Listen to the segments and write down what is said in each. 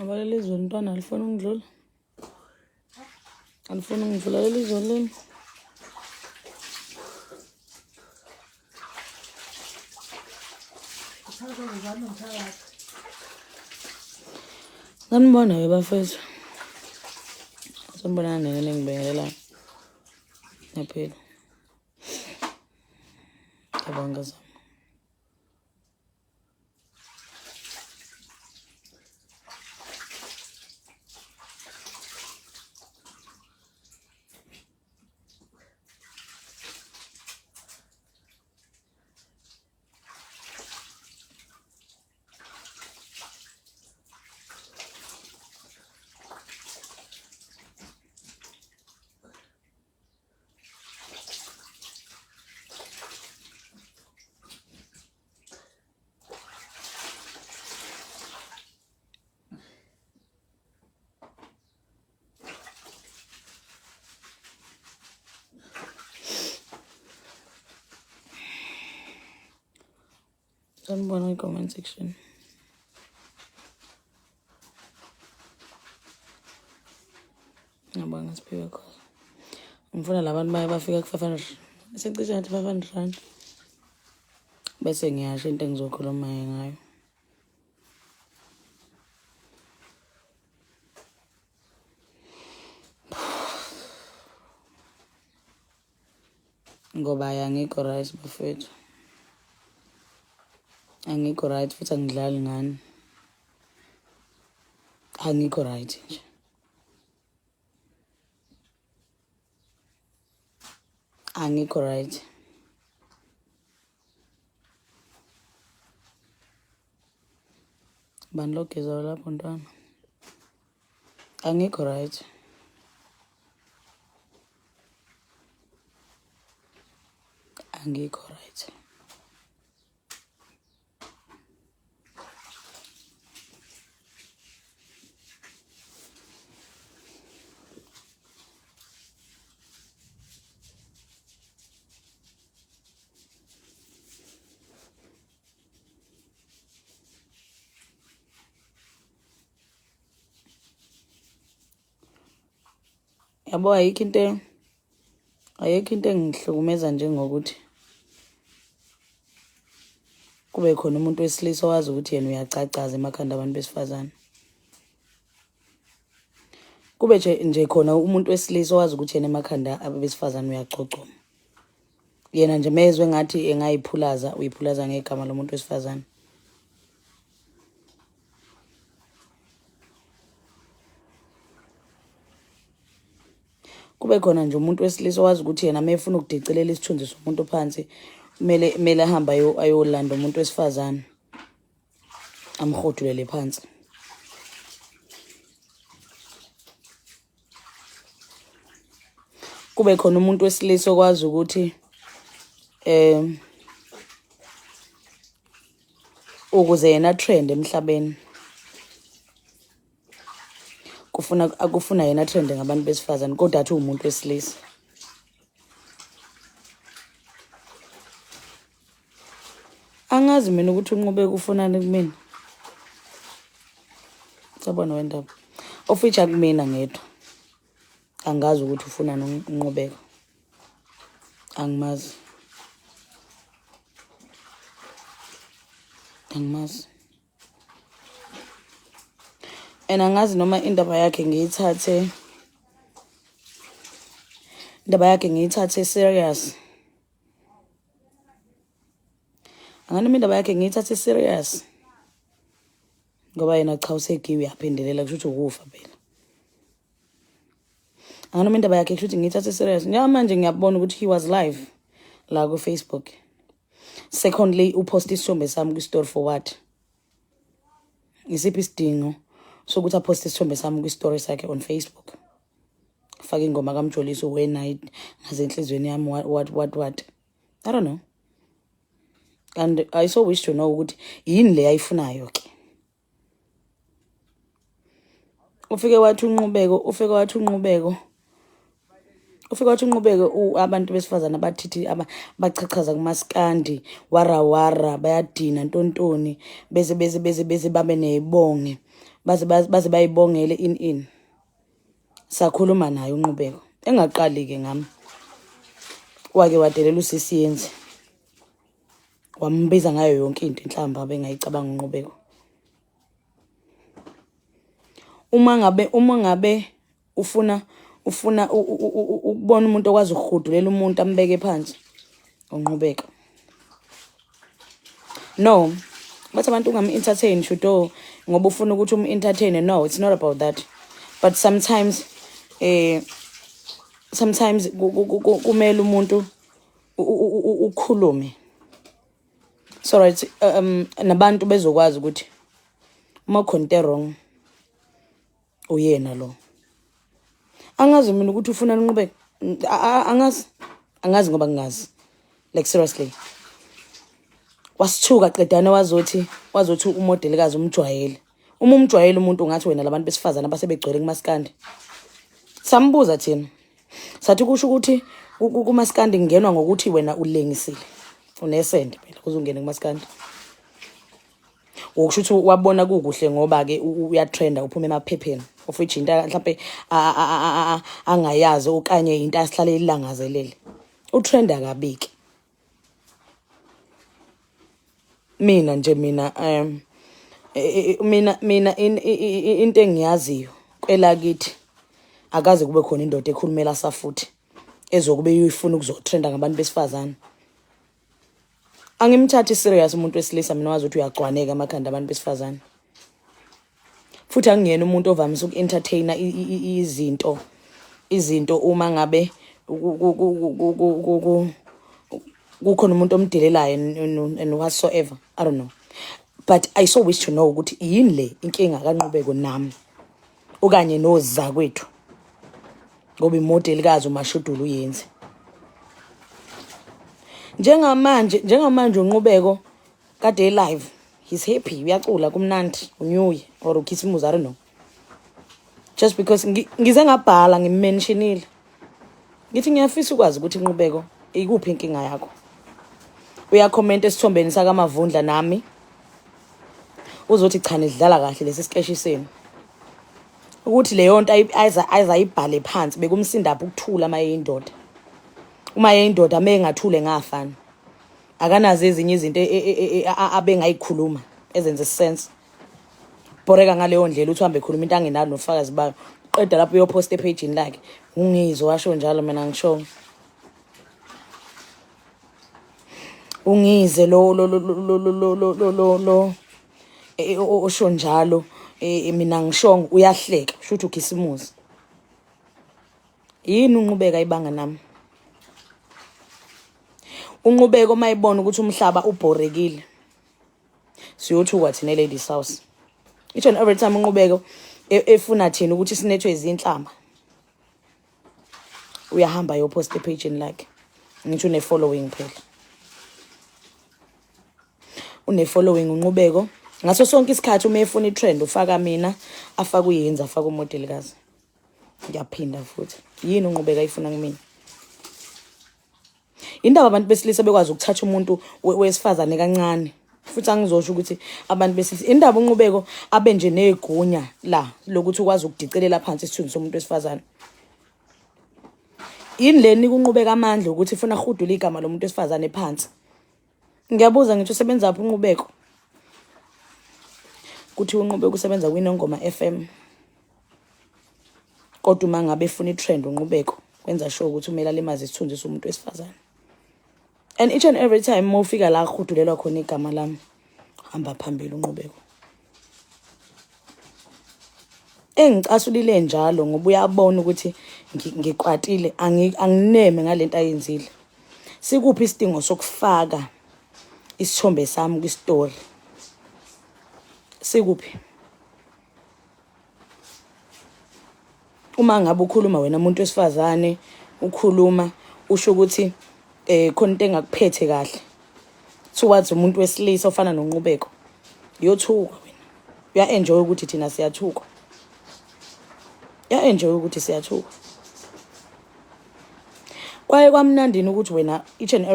Abalele izolo mntwana alifuni ukundlula. Alifuni ukundlula leli izolo leli. Sanibona ke bafethu. Sanibonana nini ningibingelela. Ngiyaphila. Cabanga zami. Sanibona kwi-comment section. Ngiyabonga Siphiwe Khoza. Ngifuna labantu baye bafika ku-500 secishe ngathi 500 rand bese ngiyasho into engizokhuluma ngayo. Ngoba angikho right bafethu, angikho right futhi angidlali ngani, angikho right nje. Angikho right. Bani logezayo lapho ntwana? Angikho right. Angikho right. Yabo ayikho into ayikho into engihlukumeza njengokuthi kube khona umuntu wesilisa owazi ukuthi yena uyacacaza emakhanda abantu besifazane. Kube nje nje khona umuntu wesilisa owazi ukuthi yena emakhanda abesifazane uyagcogcoma. Yena nje mezwe ngathi engayiphulaza uyiphulaza ngegama lomuntu wesifazane. Kube khona nje umuntu wesilisa owazi ukuthi yena uma efuna ukudicilela isithunzi somuntu phansi kumele kumele ahambe ayolanda umuntu wesifazane amrhudulele phansi. Kube khona umuntu wesilisa okwazi ukuthi um ukuze yena trend emhlabeni kufuna akufuna yena trend ngabantu besifazane kodwa athi uwumuntu wesilisa. Angazi mina ukuthi uNqubeko ufunani kumina. Sabona wendaba. Ofitsha kumina ngedwa. Angazi ukuthi ufunani uNqubeko. Angimazi. Angimazi. And angazi noma indaba yakhe ngiyithathe. Indaba yakhe ngiyithathe serious. Anganoma indaba yakhe ngiyithathe serious. Ngoba yena cha usegiwe uyaphindelela kusho ukuthi ukufa phela. Anganoma indaba yakhe kusho ukuthi ngiyithathe serious. Njengamanje ngiyabona ukuthi he was live la ku Facebook. Secondly, upost isithombe sami kwi-story for what? Isiphi isidingo sokuthi aphoste isithombe sami kwi-story sakhe on Facebook? Faka ingoma kaMjoliso when I ngaze enhlizweni yami what what what what. I don't know. And I so wish to know ukuthi yini le ayifunayo ke. Ufike wathi unqubeko, ufike wathi unqubeko. Ufike wathi unqubeko abantu besifazane abathithi abachachaza kumaskandi warawara bayadina ntontoni beze beze beze beze babe nezibonge baze baze bayibongele in in. Sakhuluma naye uNqubeko engaqali ke ngami. Wake wadelela usisi yenzi. Wambiza ngayo yonke into inhlamba abengayicabanga uNqubeko. Uma ngabe ufuna ukubona umuntu okwazi ukuhudulela umuntu ambeke phansi uNqubeko. No, bathi abantu ungam-entertain shudo ngoba ufuna ukuthi um-entertain. No, it's not about that, but sometimes sometimes kumele umuntu ukhulume so right nabantu bezokwazi ukuthi uma khona into wrong uyena lo. Angazi mina ukuthi ufuna nqubeke, angazi, angazi ngoba ngingazi, like seriously. Wasithuka qedane wazothi umodelikazi umjwayele. Uma umjwayele umuntu ungathi wena labantu besifazane abasebegcwele kumaskandi. Sambuza thina sathi kusho ukuthi kumaskandi kungenwa ngokuthi wena ulengisile unesende phela kuze ungene kumaskandi. Ukusho ukuthi wabona kukuhle ngoba ke uyatrenda uphuma emaphepheni, of which into mhlawumbe angayazi okanye into asihlale ilangazelele. Utrenda kabiki. Mina nje mina mina into engiyaziyo kwelakithi akaze kube khona indoda ekhulumela safuthi ezokube ifuna ukuzotrenda ngabantu besifazane. Angimthathi serious umuntu wesilisa mina wazi ukuthi uyagcwaneka amakhanda abantu besifazane. Futhi angiyena umuntu ovamise uku-entertaina izinto uma ngabe kukhona umuntu omdelelayo and whatsoever. I don't know, but I so wish to know ukuthi yini le inkinga kaNqubeko nami okanye nozakwethu, ngoba imodelikazi uMashudula uyenzi. Njengamanje uNqubeko kade live, he's happy, uyacula kumnandi, unyuye or ukhisimuzi, I don't know. Just because ngize ngabhala ngimmentionile ngithi ngiyafisa ukwazi ukuthi Nqubeko ikuphi inkinga yakho. Uyakhomenta esithombeni sakaMavundla nami uzothi cha nidlala kahle lesi sikeshi senu, ukuthi leyo nto ayizayibhale phansi bekumsindaphi ukuthula uma eyindoda. Uma eyindoda uma engathule ngafana akanazo ezinye izinto abengayikhuluma ezenze sense. Bhoreka ngaleyo ndlela uthi uhambe ekhuluma into angenalo nofakazi bayo, qeda lapho uyophosta ephejini lakhe. Ungizwe washo njalo, mina ngisho ungize lo lo lo lo lo lo lo lo lo lo osho njalo, mina ngishongo uyahleka sho ukuthi ukhisimuzi. Yini uNqubeka ibanga nami? UNqubeko mayibona ukuthi umhlaba ubhorekile siyothukwa thina ladies house each and every time. UNqubeko efuna thina ukuthi sinethwe izinhlamba uyahamba ayopost ephejini lakhe. Ngisho une-following phela, une-following uNqubeko. Ngaso sonke isikhathi uma efuna i-trend ufaka mina, afake uyenza, afake umodelikazi. Ngiyaphinda futhi, yini uNqubeko ayifuna kumina? Indaba abantu besilisa bekwazi ukuthatha umuntu wesifazane kancane. Futhi angizosho ukuthi abantu besilisa, indaba uNqubeko abe nje negunya la lokuthi ukwazi ukudicelela phansi isithunzi somuntu wesifazane. Yini le nika uNqubeka amandla ukuthi ifuna ahudule igama lomuntu wesifazane phansi? Ngiyabuza ngithi usebenza phi uNqubeko? Kuthi uNqubeko usebenza kwiNongoma FM, kodwa uma ngabe efuna i-trend uNqubeko Kwenza sure ukuthi umele alimaze isithunzi somuntu wesifazane. And each and every time uma ufika la kuhudulelwa khona igama lami, hamba phambili uNqubeko. Engicasulile njalo ngoba uyabona ukuthi ngikwatile, angineme ngalento ayenzile. Sikuphi isidingo sokufaka isithombe sami kwi-story? Sikuphi? Uma ngabe ukhuluma wena muntu wesifazane, ukhuluma usho ukuthi khona into engakuphethe kahle towards umuntu wesilisa ofana noNqubeko, uyothukwa wena. Uya-enjoy ukuthi thina siyathukwa, uya-enjoy ukuthi siyathukwa. Kwaye kwamnandini ukuthi wena each and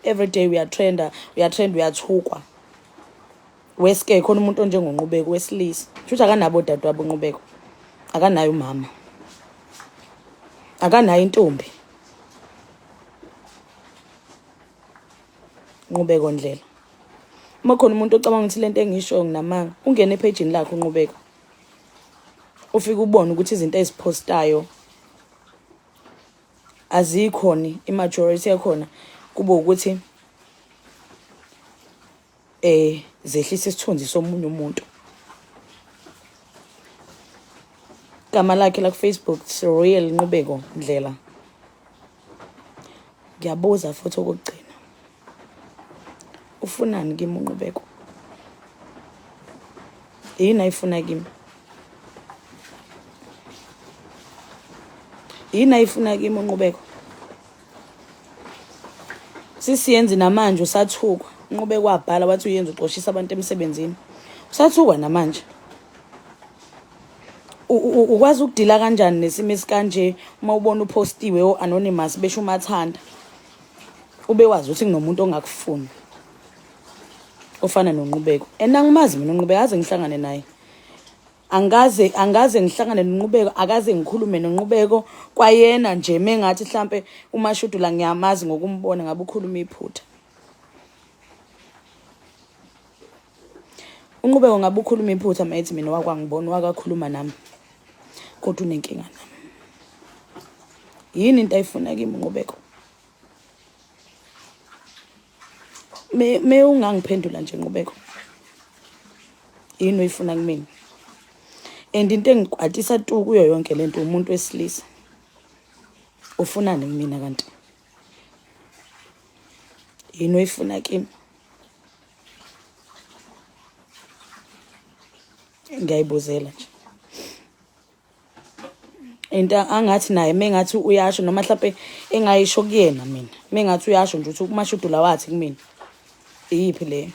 every day uyatrenda, uyatrenda, uyathukwa. Weske khona umuntu onjengoNqubeko wesilisa, shuthi akanabo odadewabo uNqubeko, akanayo umama, akanayo intombi. Nqubeko Ndlela, uma khona umuntu ocabanga ukuthi lento engishoyo nginamanga, ungene ephejini lakhe uNqubeko, ufike ubone ukuthi izinto eziphostayo azikhoni, i-majority yakhona kube ukuthi zehlisa isithunzi somunye umuntu. Igama lakhe la ku-Facebook, Royal Nqubeko Ndlela. Ngiyabuza futhi okokugcina, ufunani kimi uNqubeko? Yini ayifuna kimi? Yini ayifuna kimi uNqubeko? Sisiyenzi namanje usathukwa. Unqubeko wabhala wathi uyenza uxoshisa abantu emsebenzini, usathukwa namanje. Ukwazi ukudila kanjani nesimo esikanje uma ubona uphostiwe o-anonymous besho umathanda, ube wazi ukuthi kunomuntu ongakufuni ofana noNqubeko? And angimazi mina uNqubeko, aze ngihlangane naye, angaze ngihlangane noNqubeko, akaze ngikhulume noNqubeko kwayena nje. Mengathi mhlambe uMashudula ngiyamazi ngokumbona, ngabe ukhuluma iphutha uNqubeko, ngabe ukhuluma iphutha mayethi mina wakwangibona wakakhuluma nami, kodwa unenkinga nami. Yini into ayifuna kimi uNqubeko? Me ungangiphendula nje Nqubeko, yini oyifuna kumina? And into engikwatisa tu kuyo yonke lento, umuntu wesilisa ufunani kumina kanti? Yini oyifuna kimi? Ngiyayibuzela nje into angathi naye mengathi uyasho, noma mhlawumbe engayisho kuyena mina, mengathi uyasho nje ukuthi uMashudula wathi kumina, iyiphi leyo?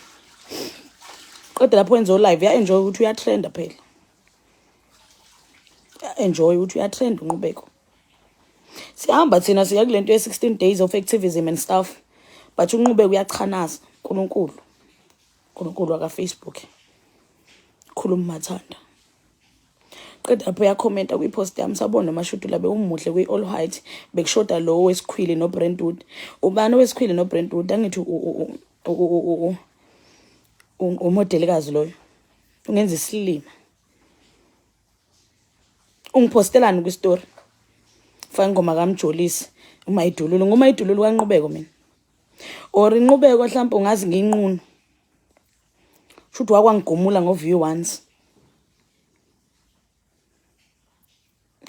Kodwa lapho wenza live, uya-enjoy ukuthi uyatrenda phela, uya-enjoy ukuthi uyatrenda uNqubeko. Sihamba thina siya kule nto ye-16 days of activism and stuff, but uNqubeko uyachanaza. Unkulunkulu, unkulunkulu waka-Facebook, khuluma mathanda. Qeda lapho uyakhomenta kwi-post yami, "Sawubona Mashudula, bewumuhle kwi-all white, bekushoda lo wesikhwili no-Brentwood." Ubani owesikhwili no-Brentwood? Angithi umodelikazi loyo? Ungenza isilima. Ungipostelani kwi-story? Faka ingoma kaMjolisi, uma idululu, ngoma idululu kaNqubeko mina, or inqubeko mhlawumbe ungazi ngiyinqunu, shuthi wakwangigumula ngo-view once.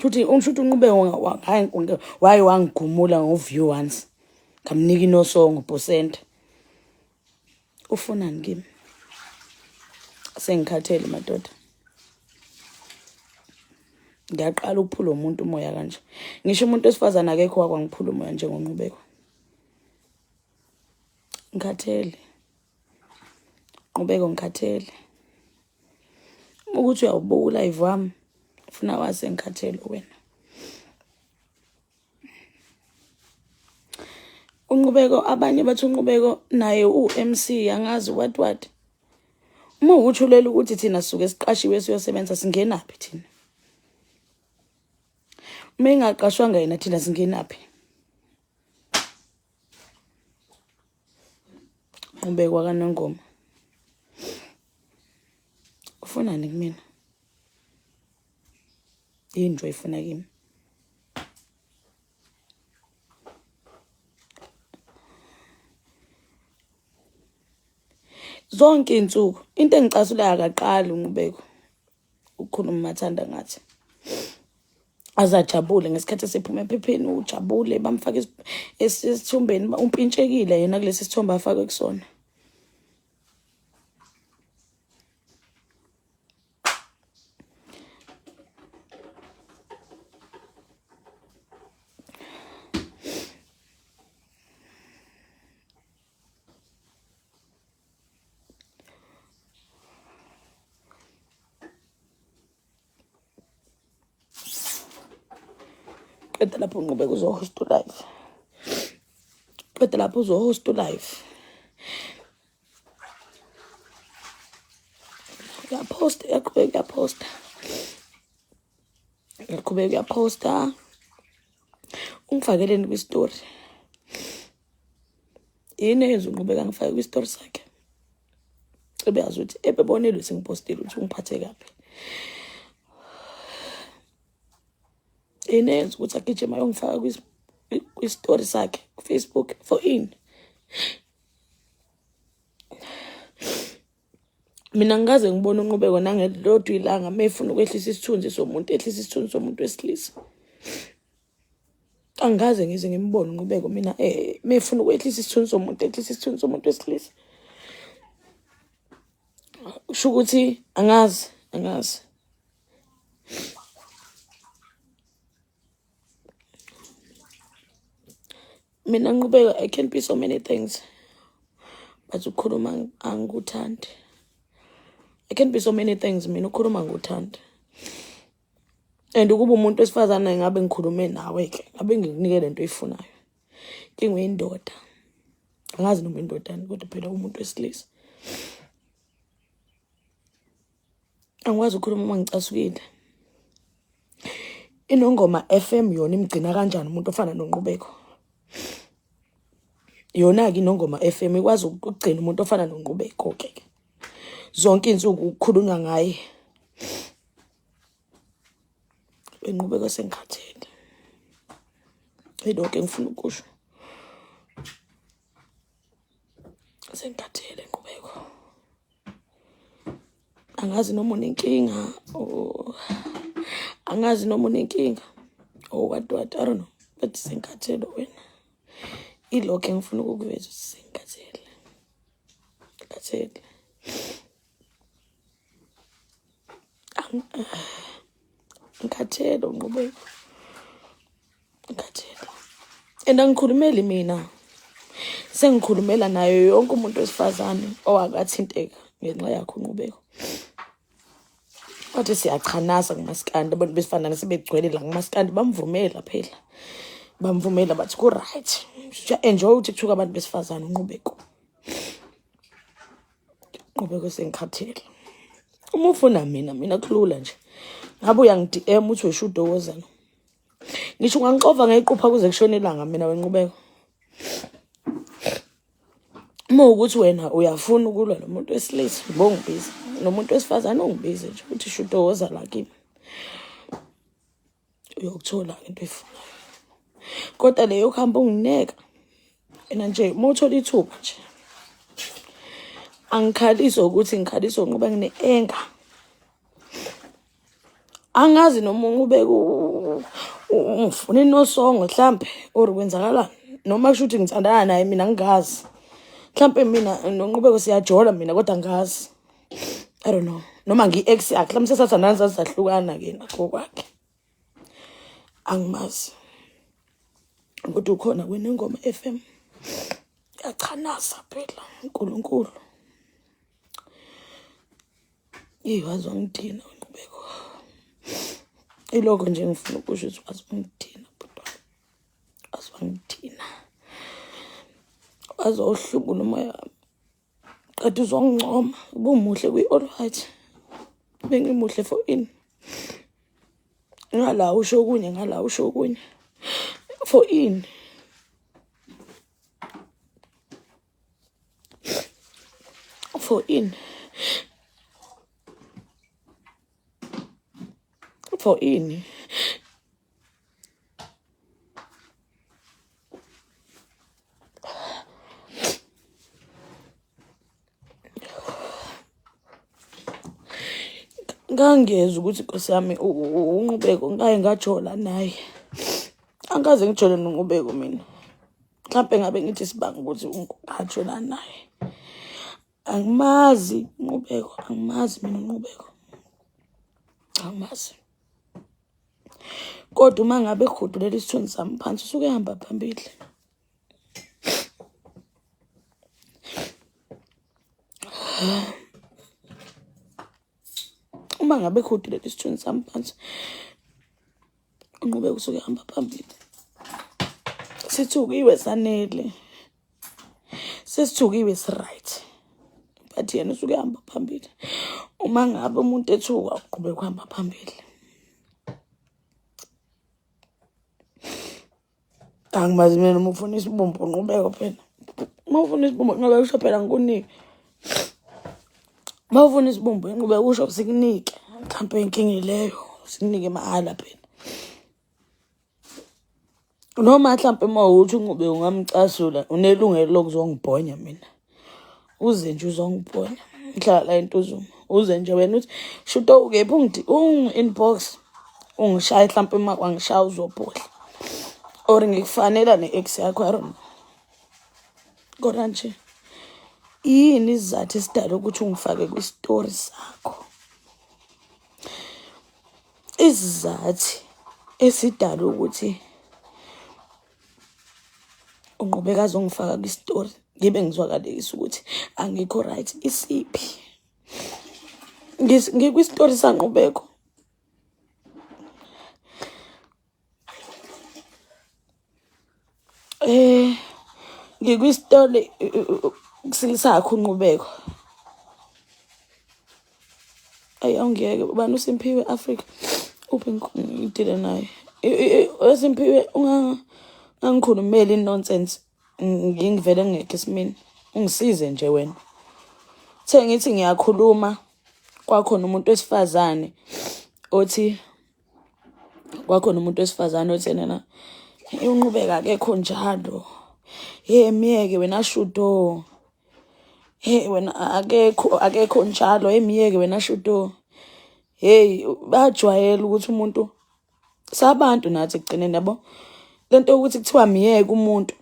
Futhi ushuthi uNqubeko waye wangigumula ngo-view once, ngamnika inosongo percent. Ufunani kimi? Sengikhathele madoda, ngiyaqala ukuphula umuntu umoya kanje. Ngisho umuntu wesifazane akekho wakwangiphula umoya njengoNqubeko. Ngikhathele Nqubeko, ngikhathele. Ukuthi uyawubuka ulive wami, ufuna wazi ngikhathele wena. UNqubeko, abanye bathi uNqubeko naye u-MC, angazi what what. Uma uthulela ukuthi thina sisuke siqashiwe siyosebenza, singenaphi thina? Uma engaqashwanga yena, thina singenaphi? Nqubeko kaNongoma, ufunani kumina? Yini nje oyifuna kimi? Zonke iy'nsuku into engicasulayo akaqali uNqubeko ukukhuluma umathanda ngathi azajabule ngesikhathi esephuma ephepheni ujabule bamfake esithombeni umpintshekile yena kulesi sithombe afakwe kusona. Qeda lapho nqubeka uzohost live. Qeda lapho uzohost live. Uyaphosta, uyaqhubeka uyaphosta. Uyaqhubeka uyaphosta. Ungifakeleni kwi-story. Yini eyenza unqubeka ngifake kwi-story sakhe? Ebeyazi ukuthi ebebonile ukuthi ngipostile ukuthi ungiphathe kabi. Yini eyenza ukuthi agijima ayongifaka kwi-story sakhe ku-Facebook for ini? Mina ngikaze ngibone unqubeko nangelilodwa ilanga uma efuna ukwehlisa isithunzi somuntu ehlisa isithunzi somuntu wesilisa. Angikaze ngize ngimbone unqubeko mina uma efuna ukwehlisa isithunzi somuntu ehlisa isithunzi somuntu wesilisa. Kusho ukuthi angazi angazi. Mina Nqubeko I can be so many things but ukukhuluma angikuthandi. I can be so many things mina ukukhuluma angikuthandi. And ukuba umuntu wesifazane ngabe ngikhulume nawe ke ngabe ngikunike lento oyifunayo. Inkinga uyindoda. Angazi noma indodani kodwa phela umuntu wesilisa. Angikwazi ukukhuluma uma ngicasukile. Inongoma FM yona imgcina kanjani umuntu ofana noNqubeko? Yona-ke Inongoma FM ikwazi ukugcina umuntu ofana noNqubeko ke. Zonke iy'nsuku kukhulunywa ngaye. Inqubeko sengikhathele. Yilokho engifuna ukusho. Sengikhathele Nqubeko. Angazi noma unenkinga or angazi noma unenkinga or what what I don't know but sengikhathele wena. Ilokho engifuna ukukuveza ukuthi sengikhathele. Ngikhathele. Ngikhathele uNqubeko. Ngikhathele. And angikhulumeli mina. Sengikhulumela nayo yonke umuntu wesifazane owakathinteka ngenxa yakho uNqubeko. Wathi siyachanasa kumaskandi abantu besifazane sebegcwele la kumaskandi bamvumela phela. Bamvumela bathi ku-right. Enjoy ukuthi kuthuka abantu besifazane uNqubeko. Nqubeko sengikhathele. Uma ufuna mina mina kulula nje. Ngabe uyangi-DM uthi weshudo woza lo. Ngisho ungangixova ngequpha kuze kushone ilanga mina wenqubeko. Uma ukuthi wena uyafuna ukulwa nomuntu wesilisa bongibiza nomuntu wesifazane ungibize nje uthi shudo woza la kimi. Uyokuthola into oyifunayo. Kodwa leyo kuhamba ungineka wena nje uma uthola ithuba nje angikhaliswa ukuthi ngikhaliswa ngoba ngine-anger. Angazi noma unqubeka ungifuna inosongo mhlampe or kwenzakalani noma kusho ukuthi ngithandana naye mina ngingazi. Mhlampe mina noNqubeko siyajola mina kodwa angazi. I don't know. Noma ngiyi-ex yakhe mhlawumbe sesathandana sasahlukana-ke nakho kwakhe. Angimazi. Kodwa ukhona kwiNongoma FM. Yachanasa phela uNkulunkulu. Eyi waze wangidina uNqubeko. Ilokho nje ngifuna ukusho ukuthi waze wangidina bhuti wami. Waze wangidina. Waze wawuhlubula umoya wami. Qeda uzongincoma ubumuhle kwi-all white. Bengimuhle for ini? Ngala usho okunye ngala usho okunye. For ini? For ini? For ini? Ngangiyezwa ukuthi nkosi yami uNqubeko ngaye ngajola naye. Angikaze ngijole noNqubeko mina. Mhlampe ngabe ngithi sibanga ukuthi ngajola naye. Angimazi uNqubeko, angimazi mina uNqubeko. Angimazi. Kodwa uma ngabe ehudulela isithunzi sami phansi usuke ehamba phambili. Uma ngabe ehudulela isithunzi sami phansi uNqubeko usuke ehamba phambili. Sithukiwe sanele. Sesithukiwe si-right. But yena usuke ehamba phambili. Uma ngabe umuntu ethuka uqhubeka uhamba phambili. Angimazi mina noma ufuna isibumbu Nqubeko phela. Uma ufuna isibumbu Nqubeko usho phela ngikunike. Uma ufuna isibumbu Nqubeko usho sikunike. Mhlawumpe inkinga leyo sikunike mahhala phela. Noma mhlawumpe uma ukuthi uNqubeko ungamcasula unelungelo lokuzongibhonya mina. Uze nje uzongibhonya. Ngihlala la eNtuzuma. Uze nje wena uthi shuto ukephi ungi-inbox ungishaye mhlawumpe uma kwangishaya uzobhodla. Or ngikufanela ne-ex yakho, I don't know. Kodwa nje yini isizathu esidala ukuthi ungifake kwi-story sakho? Isizathu esidala ukuthi uNqubeka azongifaka kwi-story ngibe ngizwakalisa ukuthi angikho right isiphi? Ngikwi-story saNqubeko. Ngikwi-story sakho uNqubeko. Ayi awungiyeke ubani uSimphiwe Africa uphi ngidile naye. USimphiwe ungangikhulumeli nonsense ngivele ngingekho esimini. Ungisize nje wena. The ngithi ngiyakhuluma kwakhona umuntu wesifazane othi kwakhona umuntu wesifazane othi yena uNqubeka akekho njalo. Hey myeke wena shudo. Hey wena akekho akekho njalo, hey myeke wena shudo. Hey bajwayela ukuthi umuntu sabantu nathi ekugcineni yabo. Lento yokuthi kuthiwa myeke umuntu,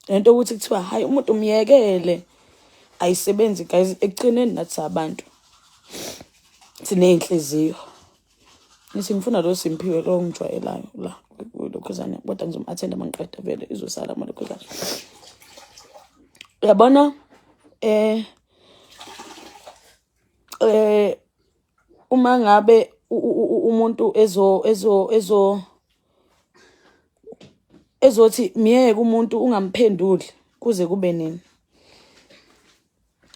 lento yokuthi kuthiwa hayi umuntu myekele ayisebenzi guys. Ekugcineni nathi sabantu siney'nhliziyo. Ngithi ngifuna lo Simphiwe lo ongijwayelayo la kulokhuzane, kodwa ngizom-attenda uma ngiqeda vele izosala amalokhuzane. Uyabona uma ngabe umuntu ezo ezo ezo ezothi myeke umuntu ungamphenduli kuze kube nini?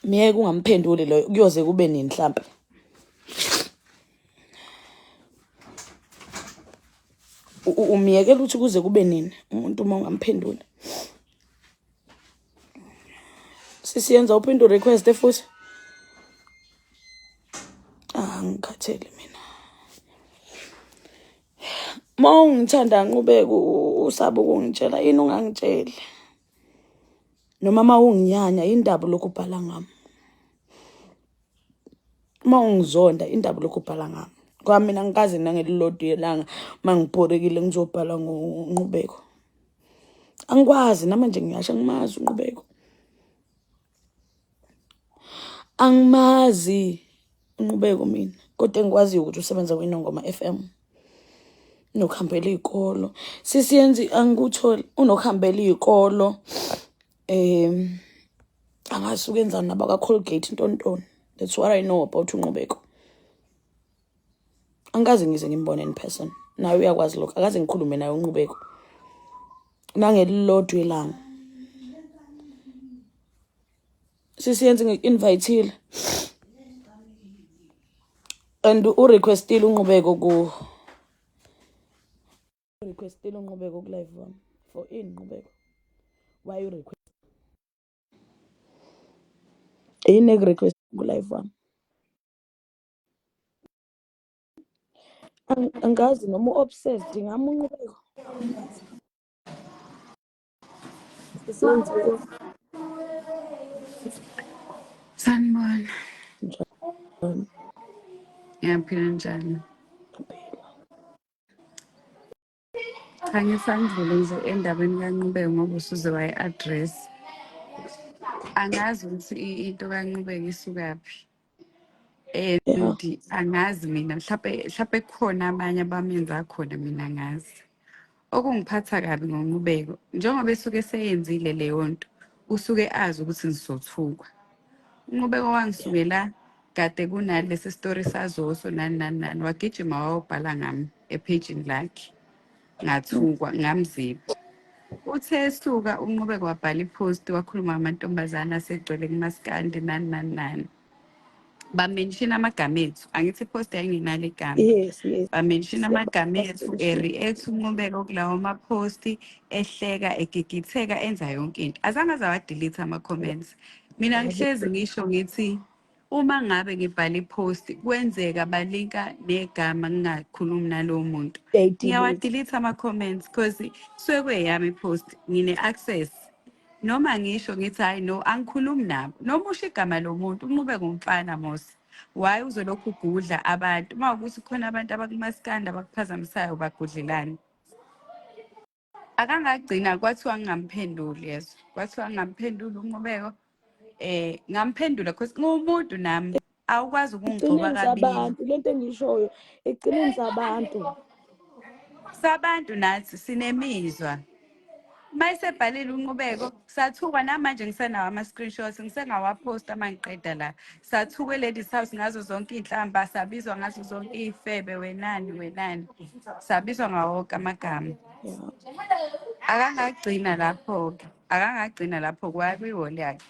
Myeke ungamphenduli loyo kuyoze kube nini mhlampe? Umyekela ukuthi kuze kube nini umuntu uma ungamphenduli? Sisiyenza uphinde urequest futhi. Ah ngikhathele mina. Uma ungithanda Nqubeko usaba ukungitshela yini ungangitsheli? Noma uma unginyanya indaba lokhu ubhala ngami. Uma ungizonda indaba lokhu ubhala ngami. Ngoba mina angikaze nangelilodwa ilanga uma ngibhorekile ngizobhala ngoNqubeko. Angikwazi namanje ngiyasho angimazi uNqubeko. Angimazi uNqubeko mina, kodwa engikwaziyo ukuthi usebenza kwiNongoma FM. Unokuhambela iy'kolo. Sisiyenzi angikutholi unokuhambela iy'kolo. Angazi ukenzani nabaka-Colgate ntontoni. That's what I know about uNqubeko. Angikaze ngize ngimbone in person. Naye uyakwazi lokho. Akaze ngikhulume naye uNqubeko. Nangelilodwa ilanga. Sisiyenzi ngiku-invite-ile. And urequestile uNqubeko ku requestile uNqubeko ku live wami. For ini Nqubeko? Why you request? Yini eku-request ku live wami? Angazi noma u-obsessed ngami uNqubeko. Sisiyenzi Sanibona. Njani? Ngiyaphila, njani? Cha, ngisandlule nje endabeni kaNqubeko ngoba usuze wayi-address. Angazi ukuthi into kaNqubeko isukaphi. And angazi mina, mhlawumbe kukhona abanye abamenza khona, mina angazi. Okungiphatha kabi ngoNqubeko, njengoba esuke eseyenzile leyo nto, usuke azi ukuthi ngizothukwa. UNqubeko wangisukela kade kunalesi story sazoso nani nani nani, wagijima wayobhala ngami ephejini lakhe, ngathukwa, ngamziba. Uthe esuka uNqubeko wabhala i-post, wakhuluma ngamantombazane asegcwele kumaskandi nani nani nani. Ba-mention amagama ethu, angithi i-post yayingenalo igama. Ba-mention amagama ethu, e-react uNqubeko kulawo ma-post, ehleka, egigitheka, enza yonke into. Azange aze awa-delete ama-comments. Mina ngihlezi ngisho ngithi uma ngabe ngibhala i-post kwenzeka balinka negama ngingakhulumi nalowo muntu, Uyayi-delete. ngiyawa-delete ama-comments because kusuke kweyami i-post, ngine-access. Noma ngisho ngithi hayi no, angikhulumi nabo, noma usho igama lomuntu. UNqubeko umfana mos, why uzolokhu ugudla abantu? Uma ukuthi khona abantu abakumaskandi abakuphazamisayo, bagudlelani? Akangagcina kwathiwa ngingamphenduli, yezo kwathiwa ngingamphenduli uNqubeko. Ngamphendula because ngumuntu nami, awukwazi ukungigxoba Ekugcineni kabili. sabantu, lento engishoyo, ekugcineni sabantu. Sabantu, nathi sinemizwa. Uma esebhalile uNqubeko sathukwa, namanje ngisenawo ama-screenshots, ngisengawaphosta uma ngiqeda la. Sathukwe e-Ladies House ngazo zonke iy'nhlamba, sabizwa ngazo zonke iy'febe, wenani wenani, sabizwa ngawo wonke amagama. Akangagcina lapho-ke, akangagcina lapho, kwaya kwi-wall yakhe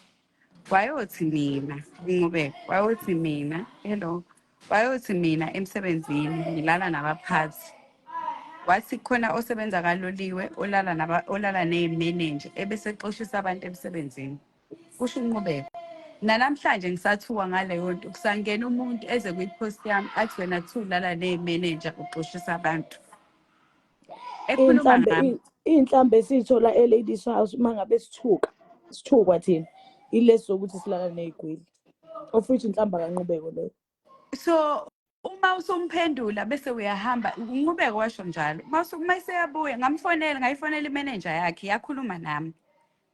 wayothi mina uNqubeko, wayothi mina, hello, wayothi mina emsebenzini ngilala nabaphathi. Wathi khona osebenza kaloliwe olala naba olala ney'manager ebese exoshisa abantu emsebenzini, kusho uNqubeko. Nanamhlanje ngisathuka ngaleyo nto, kusangena umuntu eze kwi-post yami athi wena kuthiwa ulala ney'manager, uxoshisa abantu, ekhuluma Iy'nhlambe ngami. Iy'nhlambe esiy'thola e-Ladies House uma ngabe sithuka, sithukwa thina ilesi sokuthi silala ney'gwili, of which inhlamba kaNqubeko leyo. So uma usumphendula bese uyahamba, uNqubeko washo njalo. Uma eseyabuya, ngamfonela, ngayifonela imenenja yakhe, yakhuluma nami.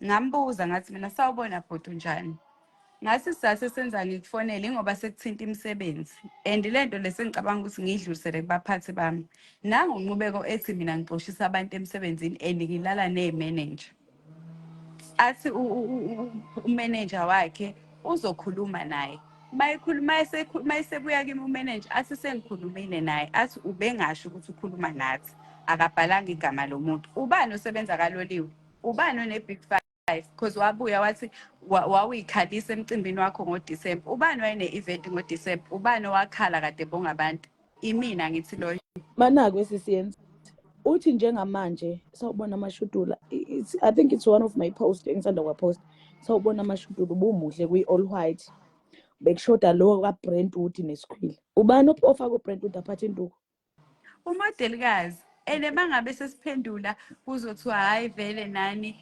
Ngambuza ngathi mina, "Sawubona bhuti, unjani?" Ngathi isizathu esenza ngikufonele ingoba sekuthinta imisebenzi and le nto le sengicabanga ukuthi ngiyidlulisele kubaphathi bami. Nangu uNqubeko ethi mina ngixoshisa abantu emsebenzini and ngilala ney'manager. Athi umeneja wakhe uzokhuluma naye. Mayekhuluma, mayesebuya kimi umeneja, athi sengikhulumile naye, athi ubengasho ukuthi ukhuluma nathi, akabhalanga igama lomuntu. Ubani osebenza kaloliwe? Ubani one-Big Five? Because wabuya wathi wawuyikhalisa emcimbini wakho ngoDisemba. Ubani wayene-event ngoDisemba? Ubani owakhala kade bonga abantu? Imina ngithi loyo. Manako esisiyenza uthi njengamanje sawubona amashudula. I think it's one of my post engisanda kwa-post. Sawubona amashudula, ubumuhle kwi-all white, bekushoda lo kaBrentwood nesikhwili. Ubani ofaka uBrentwood aphathe induku? Umodelikazi. And mangabe sesiphendula kuzothiwa hhayi vele nani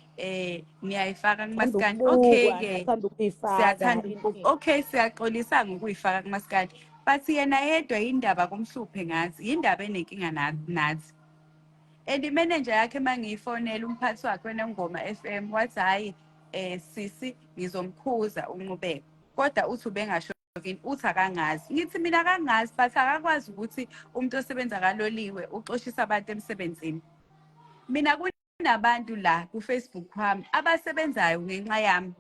niyayifaka kumaskandi. Okay-ke, Athanda ukuyifaka. Siyathanda okay, siyaxolisa ngokuyifaka kumaskandi, but yena yedwa yindaba kumhluphe ngathi yindaba enenkinga nathi. And imenenja yakhe, uma ngiyifonela umphathi wakhe weNongoma FM, wathi hhayi sisi, ngizomkhuza uNqubeko, kodwa uthi ubengasho kini, uthi akangazi. Ngithi mina akangazi, but akakwazi ukuthi umuntu osebenza kaloliwe uxoshisa abantu emsebenzini. Mina kunabantu la ku-Facebook wami abasebenzayo ngenxa yami.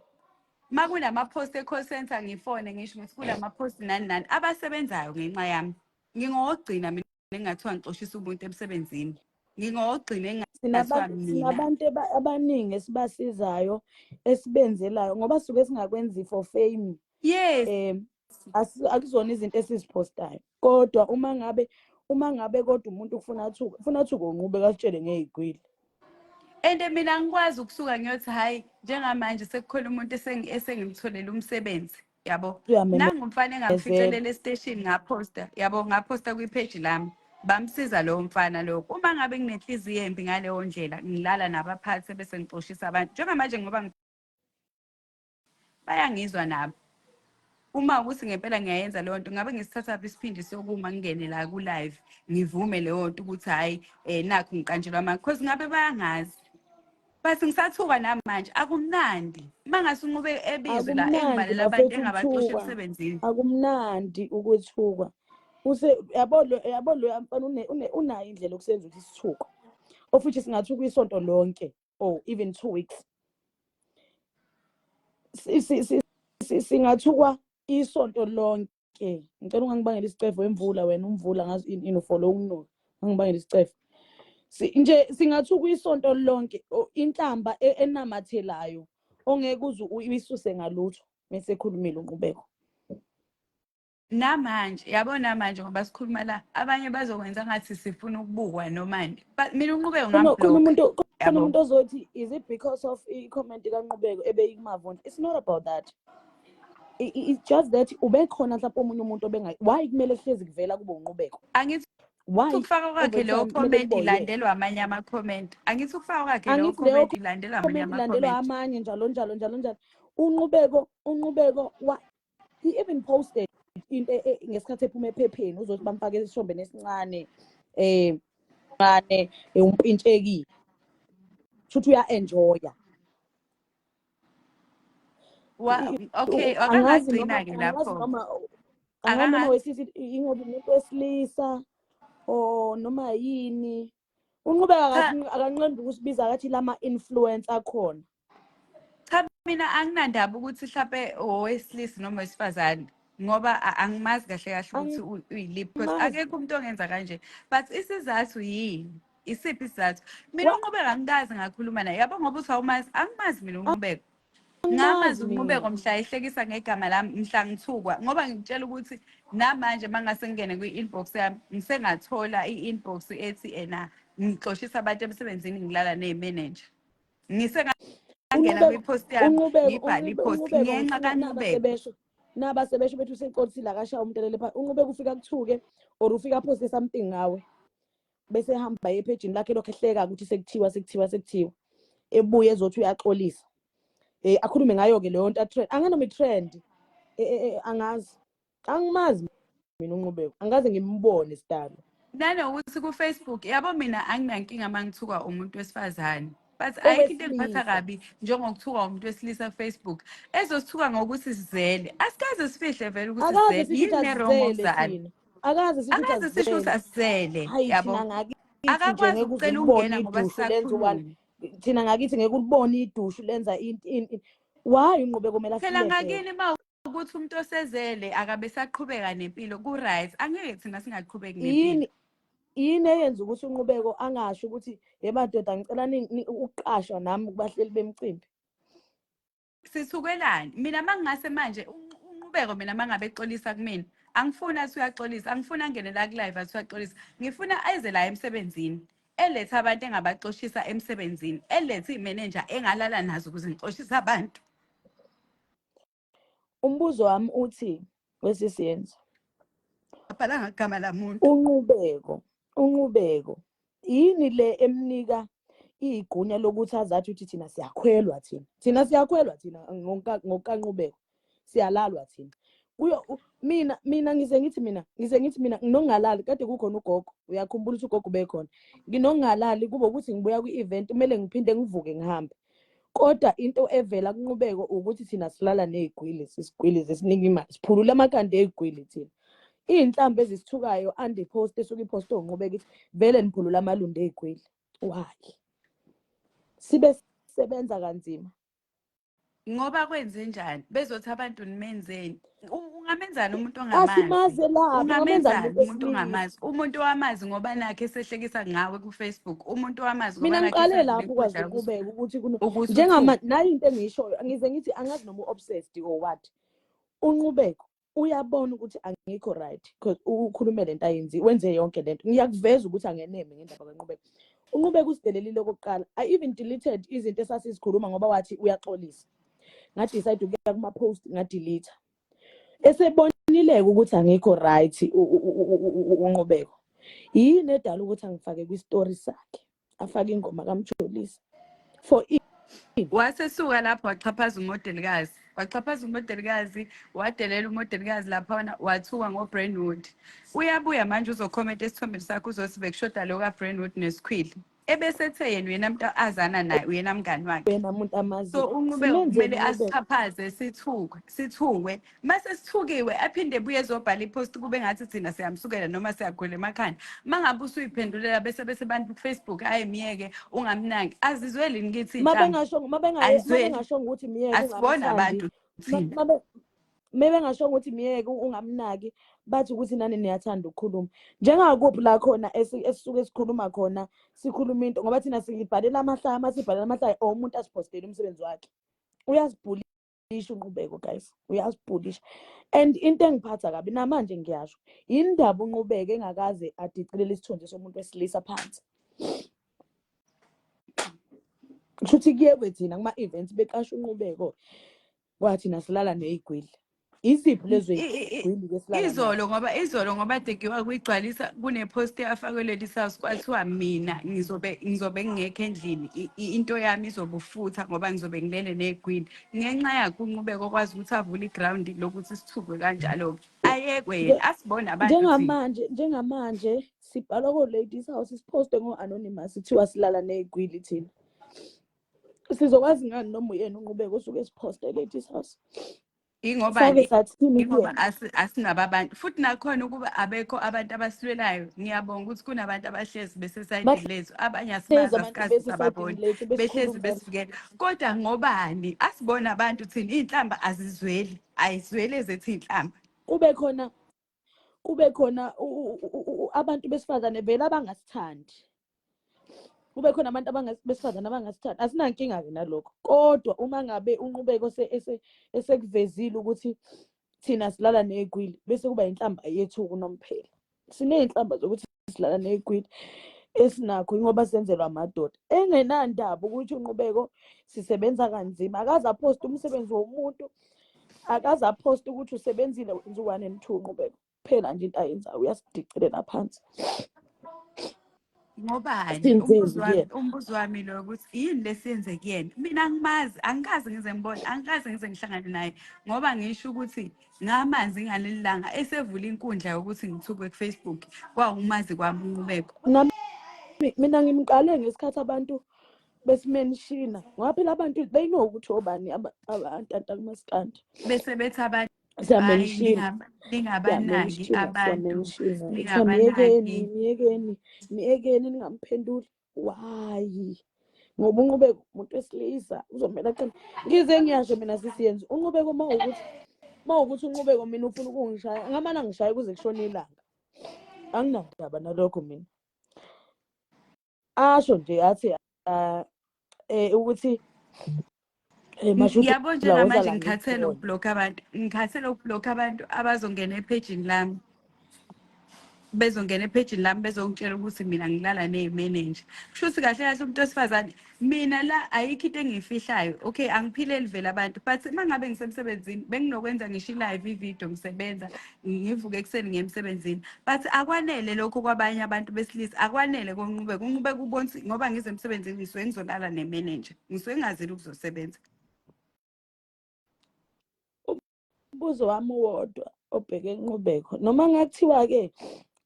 Uma kunama-post e-call center, ngifone ngisho ukuthi kulama-post nani nani, abasebenzayo ngenxa yami. Ngingowokugcina mina engingathiwa ngixoshisa umuntu emsebenzini, ngingowokugcina engingathiwa Sinabantu mina. Sinabantu abaningi esibasizayo, esibenzelayo, ngoba suke singakwenzi for fame. Akuzona izinto esiziphostayo, kodwa uma ngabe kodwa umuntu ufuna athuke, ufuna athuke uNqubeko, asitshele ngey'gwili. And mina ngikwazi ukusuka ngiyothi hhayi, njengamanje sekukhona umuntu esengimtholele umsebenzi, yabo. Uyamemezela. Nangu umfana engamficelela esiteshini, ngaphosta, yabo, ngaphosta kwipheji lami, bamsiza lowo mfana lowo. Uma ngabe nginenhliziyo embi ngaleyo ndlela, ngilala nabaphathi bese ngixoshisa abantu njengamanje, ngoba bayangizwa nabo. Uma ukuthi ngempela ngiyayenza leyo nto, ngabe ngisithathaphi isiphindi sokuma ngingene la ku-live, ngivume leyo nto ukuthi hhayi, nakhu ngiqanjelwa amanga, because ngabe bayangazi. But ngisathuka namanje, akumnandi. Uma ngase uNqube ebizwe la Akumnandi engibalela abantu bafethu engabaxosha ukuthukwa. emsebenzini. Akumnandi ukwethukwa. Use yabo lo, yabo lo mfana unayo indlela yokusenza ukuthi sithukwe. Of which singathukwa isonto lonke or even 2 weeks. Singathukwa isonto lonke. Ngicela ungangibangela isicefe wemvula wena, umvula ngazi in follow ukunuka. Ungangibangela isicefe. Nje singathukwa isonto lonke, inhlamba enamathelayo ongeke uze uyisuse ngalutho mase ekhulumile uNqubeko. Namanje yabona manje ngoba sikhuluma la, abanye bazokwenza ngathi sifuna ukubukwa nomani, but mina uNqubeko Khona ngamblock. umuntu, khona Yabo. umuntu ozothi is it because of i-comment kaNqubeko ebeyikumavundla? It's not about that. It's just that ubekhona mhlawumbe omunye umuntu obengayi. Why kumele kuhlezi kuvela kube uNqubeko? Angithi Why ukufaka kwakhe every leyo time kumele comment kube uyena? ilandelwa amanye ama-comment. Angithi ukufaka kwakhe leyo Angithi leyo comment ilandelwa amanye comment ilandelwa ama-comment. amanye njalo njalo njalo njalo. UNqubeko, uNqubeko wa, he even posted into ngesikhathi ephuma ephepheni, uzothi bamfake isithombe nesincane, ncane, umpintshekile. Shuthi uya-enjoya. Okay, Angazi noma akangagcina-ke angazi lapho. noma angazi noma wesithi ingoba umuntu wesilisa or noma yini. UNqubeko Cha. Akanqendi ukusibiza akathi lama influence akhona. Cha, mina anginandaba ukuthi mhlampe owesilisa noma owesifazane, ngoba angimazi kahle kahle ukuthi uyiliphi, because Angimazi. akekho umuntu ongenza kanje. But isizathu yini? Isiphi isizathu? Mina uNqubeko angikaze ngakhuluma naye. Yabo ngoba uthi awumazi, angimazi mina uNqubeko. Ngamazi Angimazi uNqubeko mina. mhla ehlekisa ngegama lami, mhla ngithukwa, ngoba ngikutshela ukuthi namanje mangase ngingene kwi-inbox yami, ngisengathola i-inbox ethi ena ngixoshisa abantu emsebenzini, ngilala ney'manager. Ngisengangena kwi-post yami, ngibhale i-post uNqubeko ngenxa ngifuna kaNqubeko. Naba sebesho bethi usexolisile akashaya umuntu elele phansi. UNqubeko ufika kuthuke or ufika poste something ngawe, bese ehamba ephejini lakhe lokho ehleka ukuthi sekuthiwa sekuthiwa sekuthiwa, ebuye ezothi uyaxolisa, akhulume ngayo ke leyo nto trend anganoma i-trend, angazi, angimazi mina uNqubeko, angikaze ngimbone sidalo. Nanokuthi ku-Facebook, yabo, mina anginankinga uma ngithuka umuntu wesifazane, but ayikho into engiphatha Owesilisa. kabi njengokuthuka umuntu wesilisa ku-Facebook, ezosithuka ngokuthi sizele. Asikaze sifihle vele ukuthi Akaze sizele. sisho ukuthi Yini ne-wrong asizele ngokuzala? thina, akaze sisho ukuthi Akaze sisho ukuthi asizele. asizele. Hayi, Yabo, thina ngakithi nje akakwazi ngeke uze ukucela ulibone ukungena ngoba idushu lenza u-one. sisakhuluma. Thina ngakithi ngeke ulibone idushu lenza into. Why uNqubeko kumele Phela asilevele? ngakini uma ukuthi umuntu osezele akabe saqhubeka nempilo, ku-right, angeke thina singaqhubeki nempilo. Yini eyenza ukuthi uNqubeko angasho ukuthi ye madoda, ngicela ukuqashwa nami kubahleli bemicimbi? Sithukelani? Mina uma ngingase manje uNqubeko, mina uma ngabe exolisa kumina, angifuni athi uyaxolisa, angifuni angene la ku-live athi uyaxolisa. Ngifuna eze la emsebenzini, elethe abantu engabaxoshisa emsebenzini, elethe iy'menenja engalala nazo ukuze ngixoshise abantu. Umbuzo wami uthi wesisiyenzo, Abhalanga igama lamuntu. uNqubeko, uNqubeko yini le emnika igunya lokuthi azathi ukuthi thina siyakhwelwa, thina siyakhwelwa, thina ngokukaNqubeko siyalalwa thina kuyo mina ngize ngithi mina nginongalali. Kade kukhona ugogo, uyakhumbula ukuthi ugogo ubekhona, nginongalali kube ukuthi ngibuya kwi-event, kumele ngiphinde ngivuke ngihambe, kodwa into evela kuNqubeko ukuthi thina silala ney'gwili, sisigwili zesinika imali, siphulula amakhanda ey'gwili thina. Iy'nhlambi ezisithukayo andipost esuke ipostwe uNqubeko ithi vele niphulula amalundu ey'gwili. Why sibe sisebenza kanzima? Ngoba kwenze njani? Bezothi abantu nimenzeni? Ungamenzani umuntu ongamazi? Asimaze lapho, ungamenzani Ungamenzani umuntu umuntu wesilisa? ongamazi? Umuntu owamazi ngoba nakhe esehlekisa ngawe ku-Facebook, umuntu owamazi ngoba Mina nakhe ngiqale esedlula lapho ukwazi inkundla uNqubeko ukuthi ukuthi njengama uthuke. nayo into engiyishoyo, ngize ngithi angazi noma u-obsessed or what. UNqubeko uyabona ukuthi angikho right because ukhulume lento ayenzi, wenze yonke lento. Ngiyakuveza ukuthi angeneme ngendaba kaNqubeko. UNqubeko usidelelile okokuqala. I even deleted izinto esasizikhuluma ngoba wathi uyaxolisa, ngadecide ukuya kuma-post ngadelete. Esebonile-ke ukuthi angikho right uNqubeko, yini edala ukuthi angifake kwi-story sakhe, afake ingoma kaMjolisa for ini? Wasesuka lapho waxhaphaza umodelikazi. Waxhaphaza umodelikazi, wadelela umodelikazi laphana, wathuka ngo-Brentwood. Uyabuya manje uzokhomenta esithombeni sakho uzothi bekushoda lo ka-Brentwood nesikhwili. Ebese ethe yena uyena muntu azana naye, uyena mngani wakhe. Uyena muntu amaziyo. So uNqubeko Simenzeni kumele uNqubeko? asixhaphaze, sithukwe, sithukwe. Mase sithukiwe aphinde ebuye ezobhala ipost kube ngathi thina siyamsukela noma siyagula emakhanda. Mangabe usuyiphendulela bese bese bantu ku-Facebook ayi miyeke ungamnaki. Azizweli yini kithi Uma inhlamba? bengashongo uma bengaye uma Ayizweli. bengashongo ukuthi miyeke Asibona ungamthandi abantu thina. uma bengashongo ukuthi miyeke ungamnaki bathi ukuthi nani niyathanda ukukhuluma. Njengakuphi la khona esisuke sikhuluma khona sikhuluma into ngoba thina sibhalela amahlaya, uma sibhalela amahlaya or umuntu asipostele umsebenzi wakhe. Uyasibhulisha uNqubeko guys, uyasibhulisha. And into engiphatha kabi namanje ngiyasho, yindaba uNqubeko engakaze adicilele isithunzi somuntu wesilisa phansi. Kusho ukuthi kuyekwe thina kuma-events beqasha uNqubeko kwathi nasilala ney'gwili. Iziphi lezo y'gwili ke silala nazo? Izolo ngoba izolo ngoba degiwa kuyigcwalisa kunepost eyafakwe leli house kwathiwa mina ngizobe ngingekho endlini into yami izobufutha ngoba ngizobe ngilele negwili. Ngenxa yakhe uNqubeko okwazi ukuthi avule iground lokuthi sithukwe kanjalo. Ayekwe yena asibone abantu thina. Njengamanje sibhalwa ko-Ladies House siphoste ngo-anonymous kuthiwa silala ney'gwili thina. Sizokwazi ngani noma uyena uNqubeko osuke esiphoste e-Ladies House? Ingoba Sake sathini ingoba kuyena? asinabo abantu futhi nakhona ukuba abekho abantu abasilwelayo. Ngiyabonga ukuthi kunabantu abahlezi besesayidini lethu, abanye Bahlezi asibazi, abantu asikaze besesayidini sababona, lethu behlezi besikhulumela. besivikela. Kodwa ngobani? Asibona abantu thina, iy'nhlamba azizweli, ayizweli ezethu iy'nhlamba. Kube khona kube khona abantu besifazane vele abangasithandi. Kube khona abantu besifazane abangasithandi. Asinankinga-ke nalokho. Kodwa uma ngabe uNqubeko esekuvezile ukuthi thina silala ney'gwili bese kuba inhlamba yethu kunomphela. Siney'nhlamba zokuthi silala ney'gwili esinakho ingoba senzelwa amadoda. Engenandaba ukuthi uNqubeko sisebenza kanzima. Akaze aphoste umsebenzi womuntu, akaze aphoste ukuthi usebenzile wenza u-1 and 2 uNqubeko. Kuphela nje into ayenzayo uyasidicilela phansi. Ngobani? Senzeni Umbuzo wami, kuyena? umbuzo wami lo ukuthi yini lesiyenze kuyena? Mina angimazi, angikaze ngize ngibone, angikaze ngize ngihlangane naye ngoba ngisho ukuthi ngamazi ngaleli langa esevula inkundla yokuthi ngithukwe ku-Facebook, kwawumazi kwami uNqubeko. Nami mina ngimqale ngesikhathi abantu besimenshina ngoba phela abantu they know ukuthi obani abantanta kumaskandi. Bese bethi abantu hayi Siyamenshina. ningabanaki Siyamenshina, abantu, siyamenshina. Kuthiwa ningabanaki. miyekeni, miyekeni, miyekeni ningamphenduli. Why? Ngoba uNqubeko umuntu wesilisa uzomela aqine. Ngize ngiyasho mina sisiyenzi uNqubeko uma ukuthi uNqubeko mina ufuna ukungishaya ngamane angishaye kuze kushone ilanga. Anginandaba nalokho mina. Asho nje athi ukuthi Mashudu Yabo la njengamanje woza la ngikhathele ngikukhona. ukubhlokha abantu, ngikhathele ukubhlokha abantu abazongena ephejini lami. Bezongena ephejini lami bezongitshela ukuthi mina ngilala ney'manager. Kusho ukuthi kahle kahle umuntu wesifazane mina la ayikho into engiyifihlayo. Okay, angiphileli vele abantu but uma ngabe ngisemsebenzini benginokwenza ngisho i-live ividiyo ngisebenza ngivuke ekuseni ngiye emsebenzini. But akwanele lokho kwabanye abantu besilisa, akwanele koNqubeko. UNqubeko ubona ukuthi ngoba ngize emsebenzini ngisuke ngizolala ne-manager, ngisuke ngingazile ukuzosebenza. Umbuzo wami uwodwa obheke eNqubeko, noma ngathiwa-ke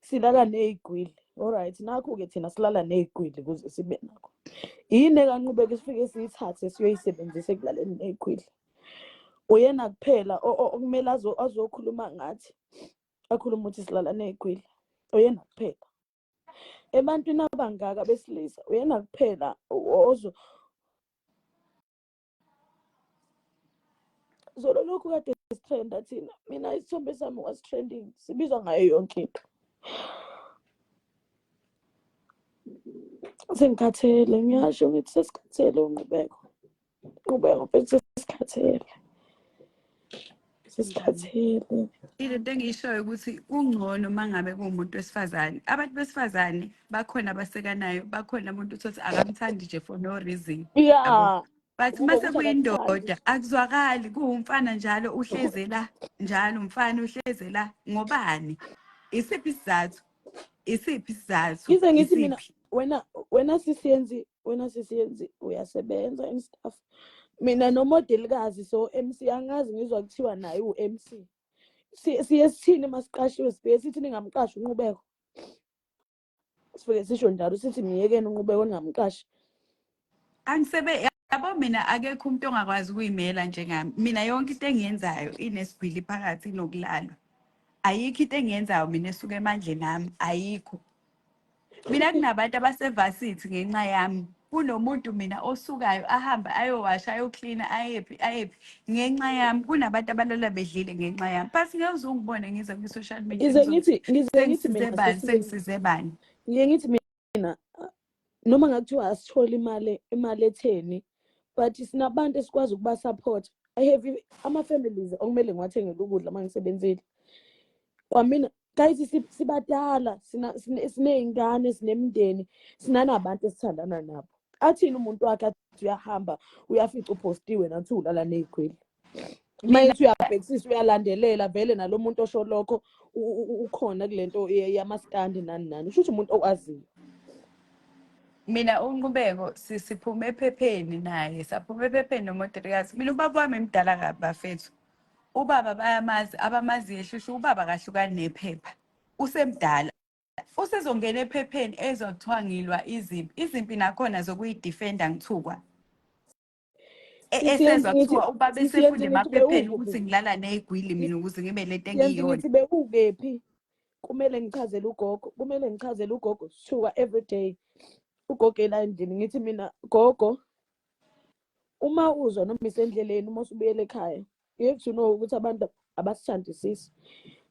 silala ney'gwili, alright, nakhu-ke thina silala ney'gwili ukuze sibe nakho. Yini ekaNqubeko esifike siyithathe siyoyisebenzisa ekulaleni ney'gwili? Uyena kuphela okumele azokhuluma ngathi, akhulume ukuthi silala ney'gwili. Uyena kuphela. Ebantwini abangaka besilisa, uyena kuphela ozo Zolo lokhu kade sitrenda thina. Mina isithombe sami was trending. Sibizwa ngayo yonke into. Sengikhathele, ngiyasho ngithi sesikhathele uNqubeko. Nqubeko mfethu sesikhathele. Sesikhathele. Into engiyishoyo ukuthi kungcono uma ngabe kuwumuntu wesifazane. Abantu besifazane bakhona abasekanayo, bakhona umuntu uthole akamthandi nje for no reason. Yeah. But Kube mase ukuthi kuyindoda akakuthandi. akuzwakali kuwumfana njalo uhleze la njalo umfana uhleze la ngobani? Isiphi isizathu? Isiphi isizathu? Ngize ngithi mina Isiphi? wena sisiyenzi, wena sisiyenzi uyasebenza and stuff. Mina nomodelikazi so MC, angazi, ngizwa kuthiwa naye u-MC. Siye sithini masiqashiwe? Sifike sithi ningamqashi uNqubeko, sifike sisho njalo, sithi miyekeni uNqubeko, ningamqashi. Angisebe yabo mina, akekho umuntu ongakwazi ukuyimela njengami. Mina yonke into engiyenzayo inesigwili phakathi, inokulalwa. Ayikho into engiyenzayo mina esuka emandleni ami, ayikho. Mina kunabantu abasevasithi ngenxa yami. Kunomuntu mina osukayo ahambe ayowasha, ayoklina, ayephi ayephi ngenxa yami. Kunabantu abalala bedlile ngenxa yami. But ngeke uze ungibone ngize kwi-social media Ngize ngizothi ngithi, ngize ngithi sengisize mina bani, sesibe sengisize bani. Ngiye ngithi mina, noma ngakuthiwa asitholi imali etheni, but sinabantu esikwazi ukuba-support. I have ama-families okumele ngiwathengele ukudla uma ngisebenzile kwamina. Guys, sibadala, siney'ngane, sinemindeni, sinanabantu esithandana nabo. Athini umuntu wakhe athi uyahamba, uyafica uphostiwe nathi ulala ney'gwili? Uma Mina ethi uyabhekisisa, uyalandelela vele nalo muntu osho lokho ukhona kule nto yamaskandi, nani nani, kusho ukuthi umuntu okwaziyo. Mina uNqubeko siphume ephepheni naye, saphuma ephepheni nomodelikazi. Mina ubaba wami mdala kabi, bafethu. Ubaba bayamazi abamaziyo eHluhlu, ubaba kahlukani nephepha. Usemdala. Usezongena ephepheni ezwa kuthiwa ngilwa izimpi. Izimpi nakhona zokuyidefenda ngithukwa. Sisi Esezwa ngithi kuthiwa ubaba sisi esefunda ngithi emaphepheni bewukuphi? ukuthi ngilala ney'gwili mina ukuze ngibe lento Siyenzi engiyiyona. ngithi bewukephi? Kumele ngichazele ugogo, kumele ngichazele ugogo. Sithuka every day ugogo ela endlini. Ngithi mina, "Gogo, uma uzwa noma isendleleni, uma usubuyela ekhaya, you have to know ukuthi abantu abasithandisisi.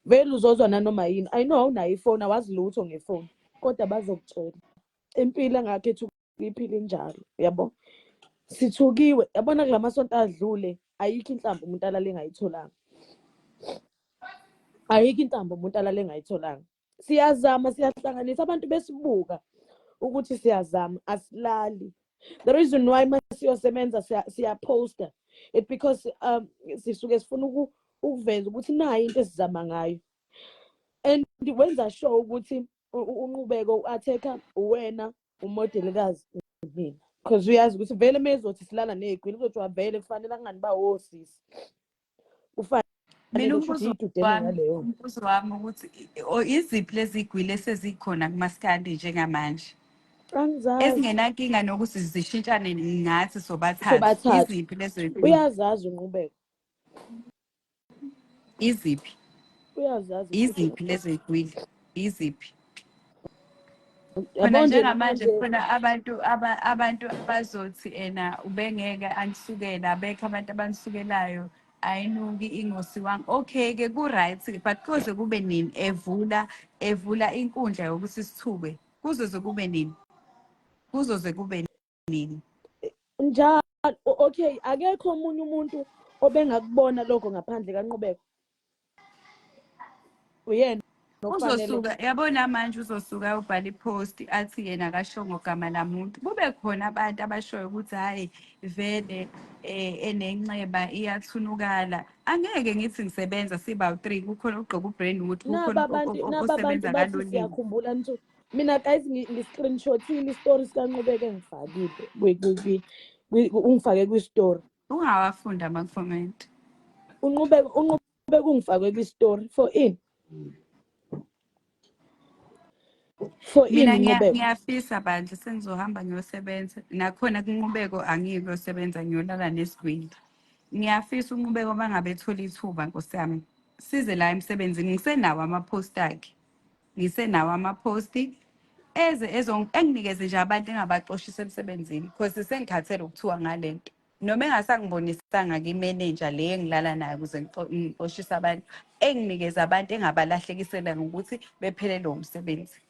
Vele uzozwa nanoma yini. I know awunayo ifoni, awazi lutho ngefoni, kodwa bazokutshela impilo engakhetha ukuyiphila injalo." Yabo, sithukiwe, yabona, kula masonto adlule ayikho inhlamvu umuntu alale engayitholanga, ayikho intambo umuntu alale engayitholanga. Siyazama, siyahlanganisa, abantu besibuka ukuthi siyazama, asilali. The reason why masiyosebenza siyaphosta it because sisuke sifuna ukuveza ukuthi nayi into esizama ngayo. And wenza sure ukuthi uNqubeko u-attack uwena, umodelikazi, mina, because uyazi ukuthi vele mezothi silala ney'gwini, kuzothiwa vele kufanele angani bawosisi, kufanele Mina kusho ukuthi umbuzo yidudene wami, ngaleyo nto. Umbuzo wami ukuthi iziphi lezi gwili esezikhona kumaskandi njengamanje Angizazi. ezingenankinga nokuthi zishintshane ngathi sobathathu? Sobathathu. Iziphi lezo gwili? Uyazazi uNqubeko. Iziphi? Uyazazi futhi. Iziphi lezo gwili, iziphi Yabo khona nje njengamanje? namanje Khona abantu abantu abazothi ena ubengeke anisukela, abekho abantu abanisukelayo, ayinuki ingosiwanga. Okay-ke, ku-right, but kuze kube nini evula inkundla yokuthi sithuke? Kuzoze kube nini? Kuzoze kube nini? Njalo. Okay, akekho omunye umuntu obengakubona lokho ngaphandle kaNqubeko, uyena okufanele. Uzosuka, yabona, manje uzosuka ubhala i-post athi yena akashongo gama lamuntu, kube khona abantu abashoyo ukuthi hhayi vele enenxeba iyathunukala. Angeke ngithi ngisebenza siba u-three, kukhona ugqoka u-brand ukuthi Naba kukhona abantu, naba abantu osebenza bathi kaloliwe. Siyakhumbula nto. Mina guys, ngi-screenshotile i-story sikaNqubeko engifakile ungifake kwi-story. Ungawafunda ama-comment. UNqubeko ungifake kwi-story for in for Mina ini, Nqubeko? Ngiyafisa bandla, sengizohamba ngiyosebenza nakhona kuNqubeko. Angiyi kuyosebenza, ngiyolala nesigwili. Ngiyafisa uNqubeko uma ngabe ethola ithuba, nkosi yami, size la emsebenzini. Ngisenawo ama-post akhe, ngisenawo ama-posti eze enginikeze nje abantu engabaxoshisa emsebenzini, because sengikhathele ukuthiwa ngale nto. Noma engasangibonisanga-ke imenenja le engilala nayo ukuze ngixoshise abantu, enginikeze abantu engabalahlekisela ngokuthi bephelelwe umsebenzi.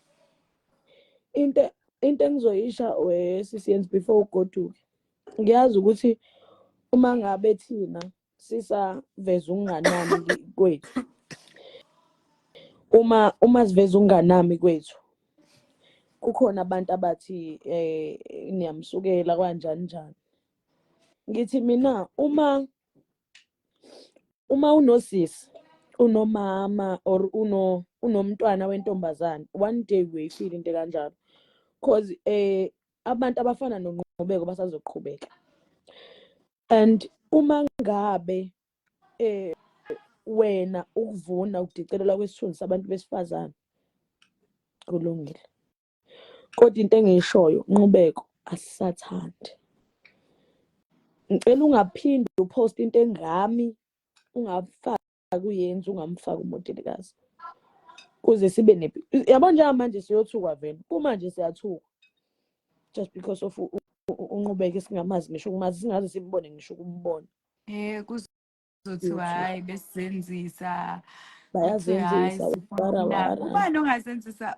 Into engizoyisha we-CCNs before ugoduke, ngiyazi ukuthi uma ngabe thina sisaveza ukunganami kwethu, uma siveza ukunganami kwethu, kukhona abantu abathi niyamsukela kanjani njani. Ngithi mina, uma unosisi, unomama or unomntwana wentombazane, one day uyoyifila into kanjalo, cause abantu abafana noNqubeko basazoqhubeka. And uma ngabe wena ukuvuna ukudicelelwa kwesithunzi sabantu besifazane, kulungile. Kodwa into engiyishoyo, Nqubeko, asisathandi. Ngicela ungaphindi upost into engami, ungafaki uyenzi, ungamfaki umodelikazi. Kuze sibe nepi. Yabo njengamanje siyothukwa vele. Kumanje siyathukwa. Just because of uNqubeko singamazi ngisho ukumazi, singaze simbone ngisho ukumbona. Kuzothiwa hayi besizenzisa. Bayazenzisa, wara wara. Ubani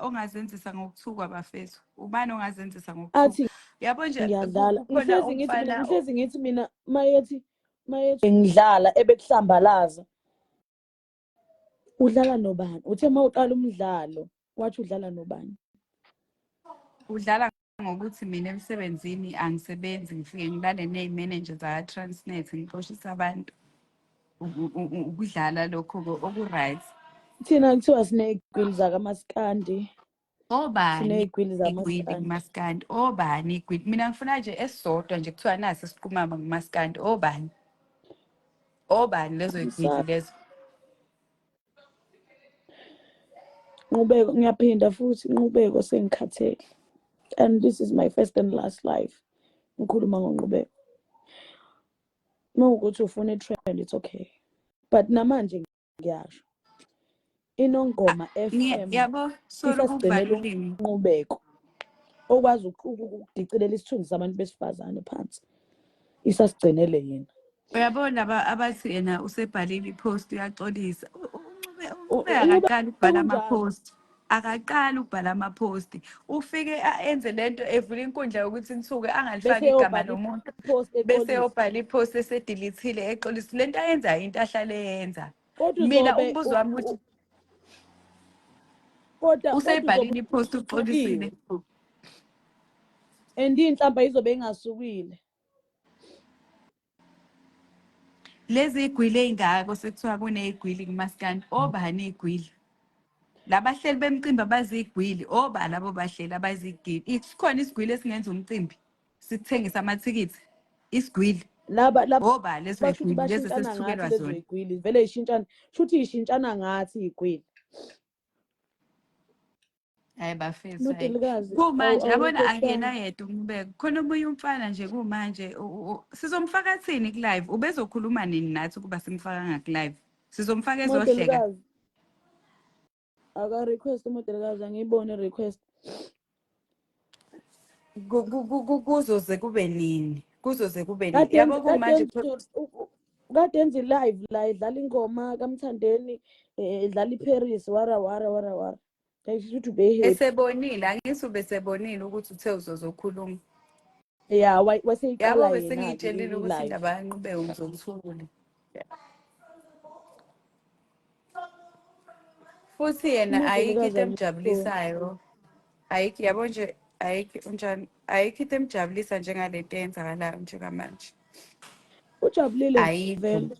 ongazenzisa ngokuthukwa bafethu? Ubani ongazenzisa ngokuthukwa? Athi yabo nje ngiyadlala. kukhona Ngihlezi ngithi mina, umfana ngihlezi ngithi mina mayethi ngidlala ebekuhlambalaza. Udlala nobani? Uthe mawuqala umdlalo wathi udlala nobani? Udlala ngokuthi mina emsebenzini angisebenzi, ngifike ngilale ney'manager zaka-Transnet ngixoshise abantu. Ukudlala lokho oku-right. Thina kuthiwa siney'gwili zakamaskandi. Obani Siney'gwili igwili zamaskandi. kumaskandi? Obani igwili? Mina ngifuna nje esisodwa nje kuthiwa nasi isiqumama kumaskandi. Obani? Obani lezo y'gwili lezo? Nqubeko, ngiyaphinda futhi, Nqubeko sengikhathele. And this is my first and last life. Ngikhuluma ngoNqubeko. Mawukuthi ufuna i-trend, it's okay. But namanje ngiyasho. Inongoma FM Yabo, sorry isasigcinela ukuvala ulimi. uNqubeko okwazi ukudicilela isithunzi sabantu besifazane phansi. Isasigcinele yena. Uyabona laba abathi yena usebhalile i-post uyaxolisa. uNcube uNcube akaqali ukubhala kunjalo. ama-post. Akaqali ukubhala ama-post. Ufike enze lento evula inkundla yokuthi nithuke angalifaki Bese igama eyobhala lomuntu. i-post Bese exolisa. eyobhala i-post esedilithile exolisa. Lento ayenzayo into ahlale eyenza. Kodwa Mina uzobe umbuzo wami uthi kodwa useyibhalile uzobe i-post uxolisile. usukiwe. And inhlamba izobe ingasukile. Lezi igwili ey'ngako sekuthiwa kuney'gwili kumaskandi, obani iy'gwili? Labahleli bemicimbi abazigwili, oba labo bahleli abazigwili. Isikhona isigwili esingenza umcimbi, sikuthengise amathikithi, isigwili. Laba, laba Oba lezo basho ukuthi y'gwili, lezi bashintshana esesithukelwa ngathi lezo zona. y'gwili, vele y'shintshana, shuthi y'shintshana ngathi iy'gwili. Hayi bafethu, hayi. Modelikazi, Kumanje, yabona awurequestanga. akuyena yedwa uNqubeko. Khona omunye umfana nje kumanje, sizomfaka thini ku-live? Ubezokhuluma nini nathi ukuba simfakanga ku-live? Sizomfaka ezohleka. Modelikazi. Aka request umodelikazi, angiyiboni request. Kuzoze kube nini? Kuzoze kube nini? Yabo kumanje Kade enze live la idlala ingoma kaMthandeni, idlala iParis, wara wara wara wara. Ngisho ukuthi ube happy. Esebonile, angithi ubesebonile ukuthi uthe uzozokhuluma. Yeah, waseyiqala Yabo yena-ke besengiyitshelile ukuthi i-live. indaba kaNqubeko ngizothula. Futhi yena Umuntu ayikho into onikazi emjabulisayo. Ayikho, yabo nje, ayikho unjani, ayikho into emjabulisa njengalento eyenzakalayo njengamanje. Ujabulile Ayikho. vele.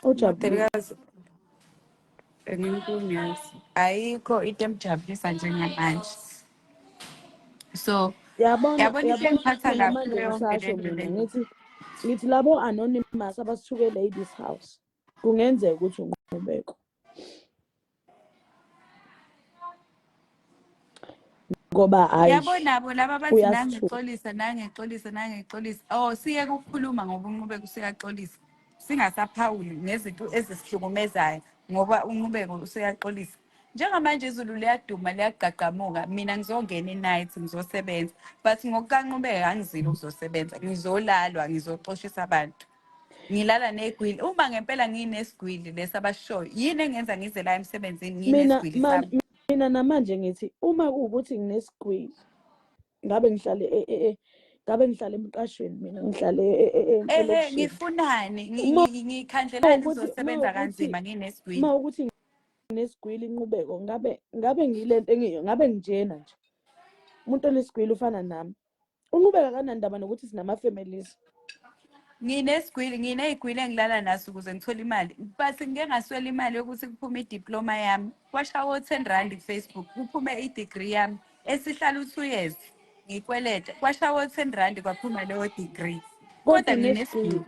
Ujabulile. Modelikazi, ngimkunyazi. Ayikho into emjabulisa njengamanje. So, Yabona, yabona into yabona engiphatha kabi namanje kuyo yonke ngisasho lento mina le. ngithi labo anonymous abasithuke ladies house kungenzeka ukuthi uNqubeko. Ngoba hayi. Yabo nabo laba abathi Uyasithuka. nangixolisa, nangixolisa, nangixolisa. Oh, siyeke ukukhuluma ngoba uNqubeko useyaxolisa. Singasaphawuli ngezinto ezisihlukumezayo ngoba uNqubeko useyaxolisa. Njengamanje izulu liyaduma, liyagqagqamuka. Mina ngizongena i-night, ngizosebenza. But ngokukaNqubeko angizile ukuzosebenza. Ngizolalwa, ngizoxoshisa abantu. Ngilala negwili. Uma ngempela nginesigwili lesi abashoyo, yini engenza ngize la emsebenzini nginesigwili sami? Mina namanje ngithi uma kuwukuthi nginesigwili, ngabe ngihlale ngabe ngihlale emqashweni mina, ngihlale Ehe, elokishini. ngifunani? Ngikhandlelani ngizosebenza kanzima nginesigwili? Uma ukuthi nginesigwili inqubeko, ngabe ngilento engiyo, ngabe ngijena nje. Umuntu onesigwili ufana nami. Unqubeka akanandaba nokuthi sinama-families. Nginesigwili, nginey'gwili engilala naso ukuze ngithole imali. But ngike ngaswela imali yokuthi kuphume idiploma yami. Kwashawa o-10 rand ku-Facebook, kuphume i-degree yami esihlala u-2 years ngikweleta. Kwashawa o-10 rand kwaphuma leyo degree. Kodwa Kodwa unesigwili.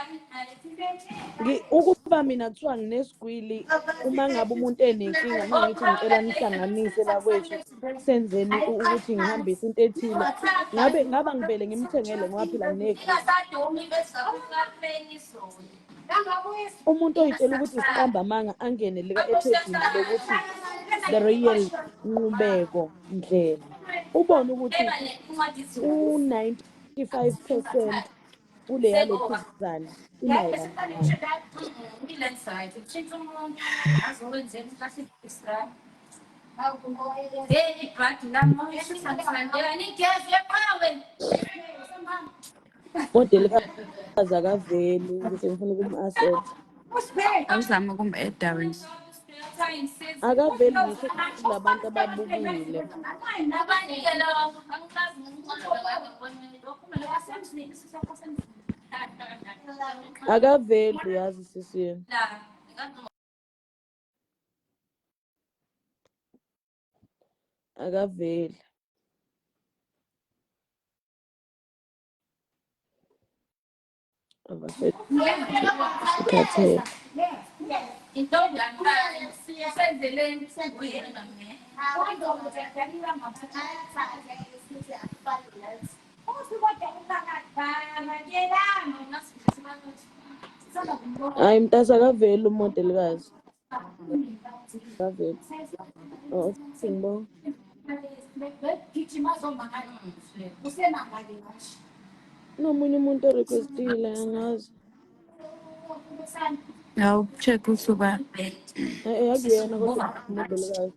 nginesigwili. Ukuba mina kuthiwa nginesigwili, uma ngabe umuntu enenkinga, uma ngithi ngicela nihlanganise bakwethu, senzeni ukuthi ngihambise into ethile, ngabe ngaba ngivele ngimthengele ngoba phela nginegwili. Umuntu oyitshela ukuthi siqamba amanga angene lika ethedini lokuthi the real Nqubeko Ndlela, ubone ukuthi u-95% kuleya lokhuzana imayelana naye. Modelikazi akaveli ngithi ngifuna ukum-accept. Awuzame ukum-adda wena. Akaveli ngisho kulabantu ababukile. Akaveli uyazi sisi yena. Akaveli. Abafethu sikhathele. Hayi mntase akaveli umodelikazi. Akaveli. Oh, singibonga. Nomunye umuntu orequestile angazi. Awu-check usuka. Eh akuyena kodwa umodelikazi.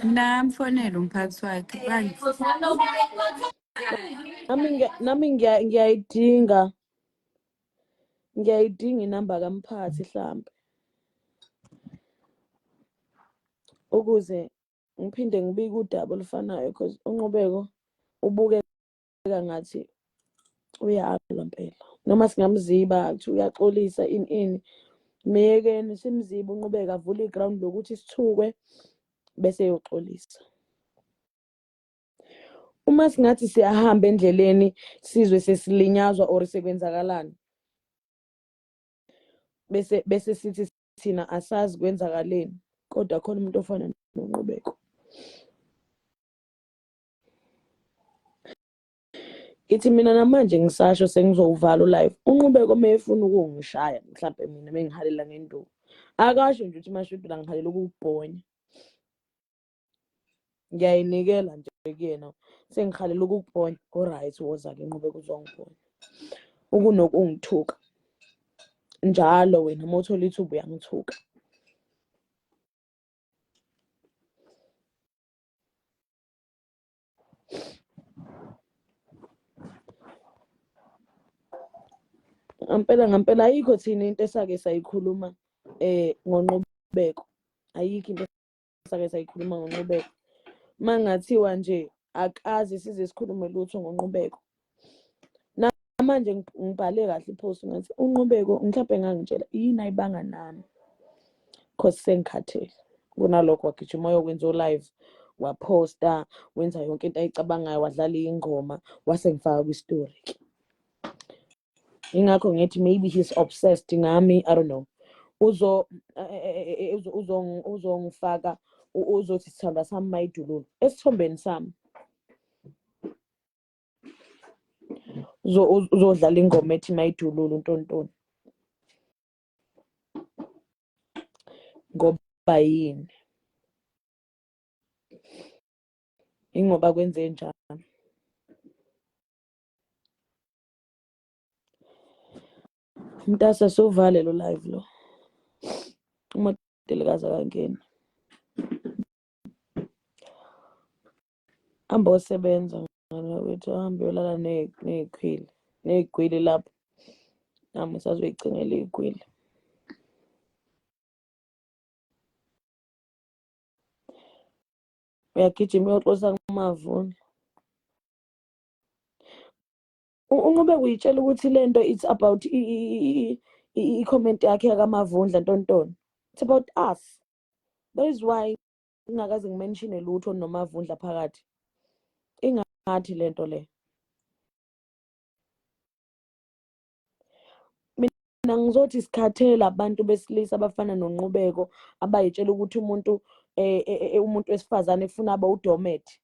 Namfonela umphathi wakhe bani? Nami ngiyayidinga. Ngiyayidinga inamba kamphathi hlampe. Ukuze ngiphinde ngibike udaba olufanayo because uNqubeko ubukeka ngathi uyalwa mpela. Noma singamziba kuthi uyaxolisa ini ini. Miyekeni simzibe uNqubeko avule iground lokuthi sithukwe bese eyoxolisa. Uma singathi siyahamba endleleni sizwe sesilinyazwa or sekwenzakalani bese sithi thina asazi kwenzakaleni kodwa khona umuntu ofana noNqubeko. Ngithi mina namanje ngisasho sengizowuvala ulive. UNqubeko uma efuna ukungishaya mhlampe mina mengihalela ngenduku. Akasho nje ukuthi Mashudu la ngihalela ukukubhonya. Ngiyayinikela nje kuyena. Sengihalela ukukubhonya. Alright, woza-ke Nqubeko uzongibhonya. Ukunokungithuka. Njalo wena uma uthola ithuba uyangithuka. Ngampela ngampela ayikho thina into esake sayikhuluma ngoNqubeko. Ayikho into esake sayikhuluma ngoNqubeko. Mangathiwa nje akaze size sikhulume lutho ngoNqubeko. Namanje ngibhale kahle ipost ngathi uNqubeko mhlawumbe ngangitshela yini ayibanga nami. Cause sengikhathele. Kunalokho wagijima wayokwenza o-live waphosta wenza yonke into ayicabangayo wadlala ingoma wase ngifaka kwi-story ke. Ingakho ngithi maybe he's obsessed ngami, I don't know. Uzo uzongifaka uzothi sithandwa sami mayidululu esithombeni sami. Uzodlala ingoma ethi mayidululu ntontoni. Ngoba yini? Ingoba kwenze njani? Mntase sowuvale lo live lo. Umodelikazi akangeni. Hamba osebenza ngane wakwethu, ahambe uyolala ney'khwili, ney'gwili lapho. Nami ngisazoyicingela iy'gwili. Uyagijima uyoxoxa kumavuna. Unqube kuyitshela ukuthi lento it's about i-comment yakhe yakamavundla ntontoni. It's about us. That is why ngingakaze ngimenshine lutho noMavundla phakathi. Ayingiphathi lento le. Mina ngizothi sikhathele abantu besilisa abafana noNqubeko abayitshela ukuthi umuntu umuntu wesifazane kufuna abe udomet,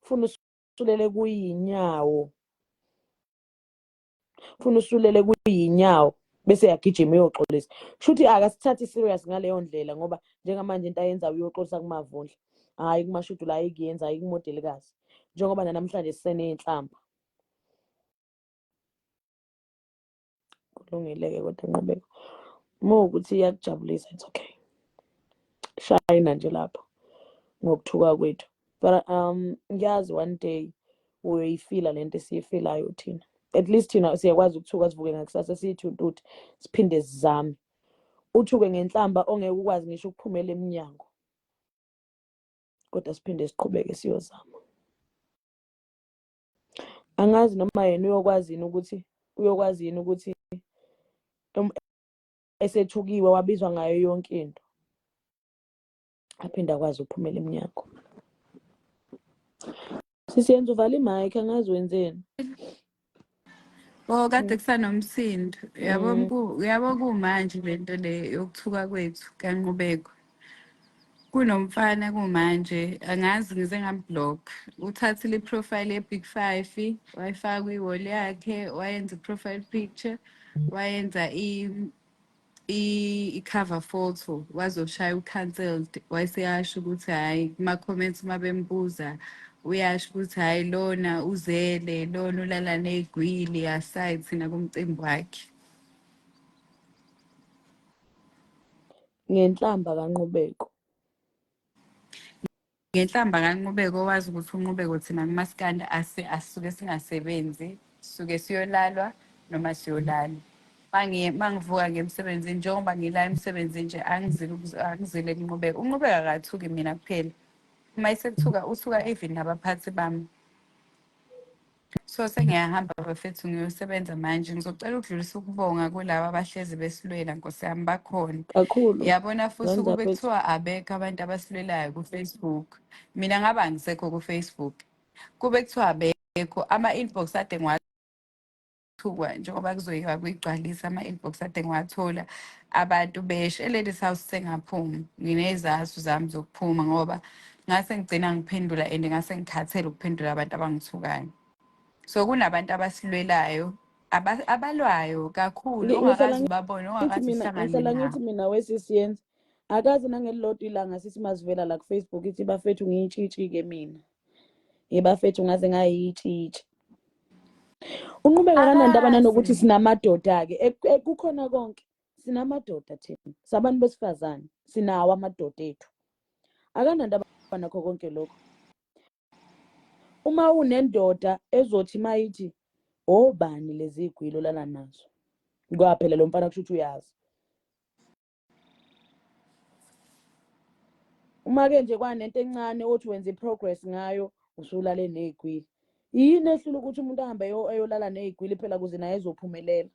funa usulele kuyinyawo, funa usulele kuyinyawo bese yagijima uyoxolisa. Shuthi akasithathi serious ngaleyo ndlela ngoba njengamanje into ayenzayo uyoxolisa kuMavundla, hhayi kuMashudu la ayikuyenza, hhayi kumodelikazi, njengoba nanamhlanje siseney'nhlamba. Kulungile-ke kodwa Nqubeko, uma ukuthi iyakujabulisa, it's okay, shayina nje lapho ngokuthuka kwethu, but ngiyazi one day uyoyifila lento esiyifilayo thina. At least thina siyakwazi ukuthuka, sivuke ngakusasa siyithuntuthe, siphinde sizame. Uthuke ngenhlamba ongeke ukwazi ngisho ukuphumela emnyango, kodwa siphinde siqhubeke siyozama. Angazi noma yena uyokwazi yini ukuthi uyokwazi yini ukuthi esethukiwe wabizwa ngayo yonke into aphinde akwazi ukuphumela emnyango. Sisiyenza uvala i-mic, angazi wenzeni. Oh, kade kusanomsindo. Yabo uyabo kumanje lento le yokuthuka kwethu kaNqubeko. Kunomfana kumanje angazi ngize ngamblock. Uthathile iprofile ye-Big Five wayifaka kwi-wall yakhe, wayenza i-profile picture, wayenza i-cover photo, wazoshaya u-cancelled, wayeseyasho ukuthi hhayi kuma-comments uma bembuza uyasho ukuthi hhayi lona uzele lona ulala ney'gwili asayi thina kumcimbi wakhe. Ngenhlamba kaNqubeko. Ngenhlamba kaNqubeko, wazi ukuthi uNqubeko thina kumaskandi asuke singasebenzi, sisuke siyolalwa noma siyolala. Mangivuka ngemsebenzini, njengoba ngila emsebenzini nje, angizile angizile kuNqubeko. UNqubeko akathuki mina kuphela, uma esekuthuka uthuka even nabaphathi bami. So sengiyahamba bafethu, ngiyosebenza manje. Ngizocela ukudlulisa ukubonga kulaba abahlezi besilwela, nkosi yami, bakhona. Kakhulu. Yabona futhi Ngane ukube zafethu. kuthiwa abekho abantu abasilwelayo ku-Facebook, mina ngabe angisekho ku-Facebook. Kube kuthiwa abekho ama-inbox ade ngiwathukwa, njengoba kuzoyiwa kuyigcwalisa ama-inbox ade ngiwathola abantu besho e-ladies house, sengaphuma nginezathu zami zokuphuma ngoba ngase ngigcina ngiphendula and ngase ngikhathele ukuphendula abantu abangithukayo. So kunabantu abasilwelayo, abalwayo kakhulu, Ngihlala ongakaze ubabone, ngithi ongakaze mina, uhlangane ngihlala ngithi nabo. mina wesisiyenza akaze nangelilodwa ilanga sithi mazivela la ku-Facebook ithi bafethu ngiyitshitshi-ke mina, yebafethu ngaze ngayitshitshi. Unqubeka kanandaba nanokuthi Akaze. sinamadoda-ke kukhona konke, sinamadoda thina sabantu besifazane, sinawo amadoda ethu, akanandaba nakho konke lokho. Uma unendoda ezothi mayithi obani lezi igwilo lala nazo, kwaphela lo mfana kusho ukuthi uyazi. Uma-ke nje kwanento encane othi wenza i-progress ngayo, usulale ney'gwili. Yini ehlula ukuthi umuntu ahambe eyolala ney'gwili phela kuze naye ezophumelela?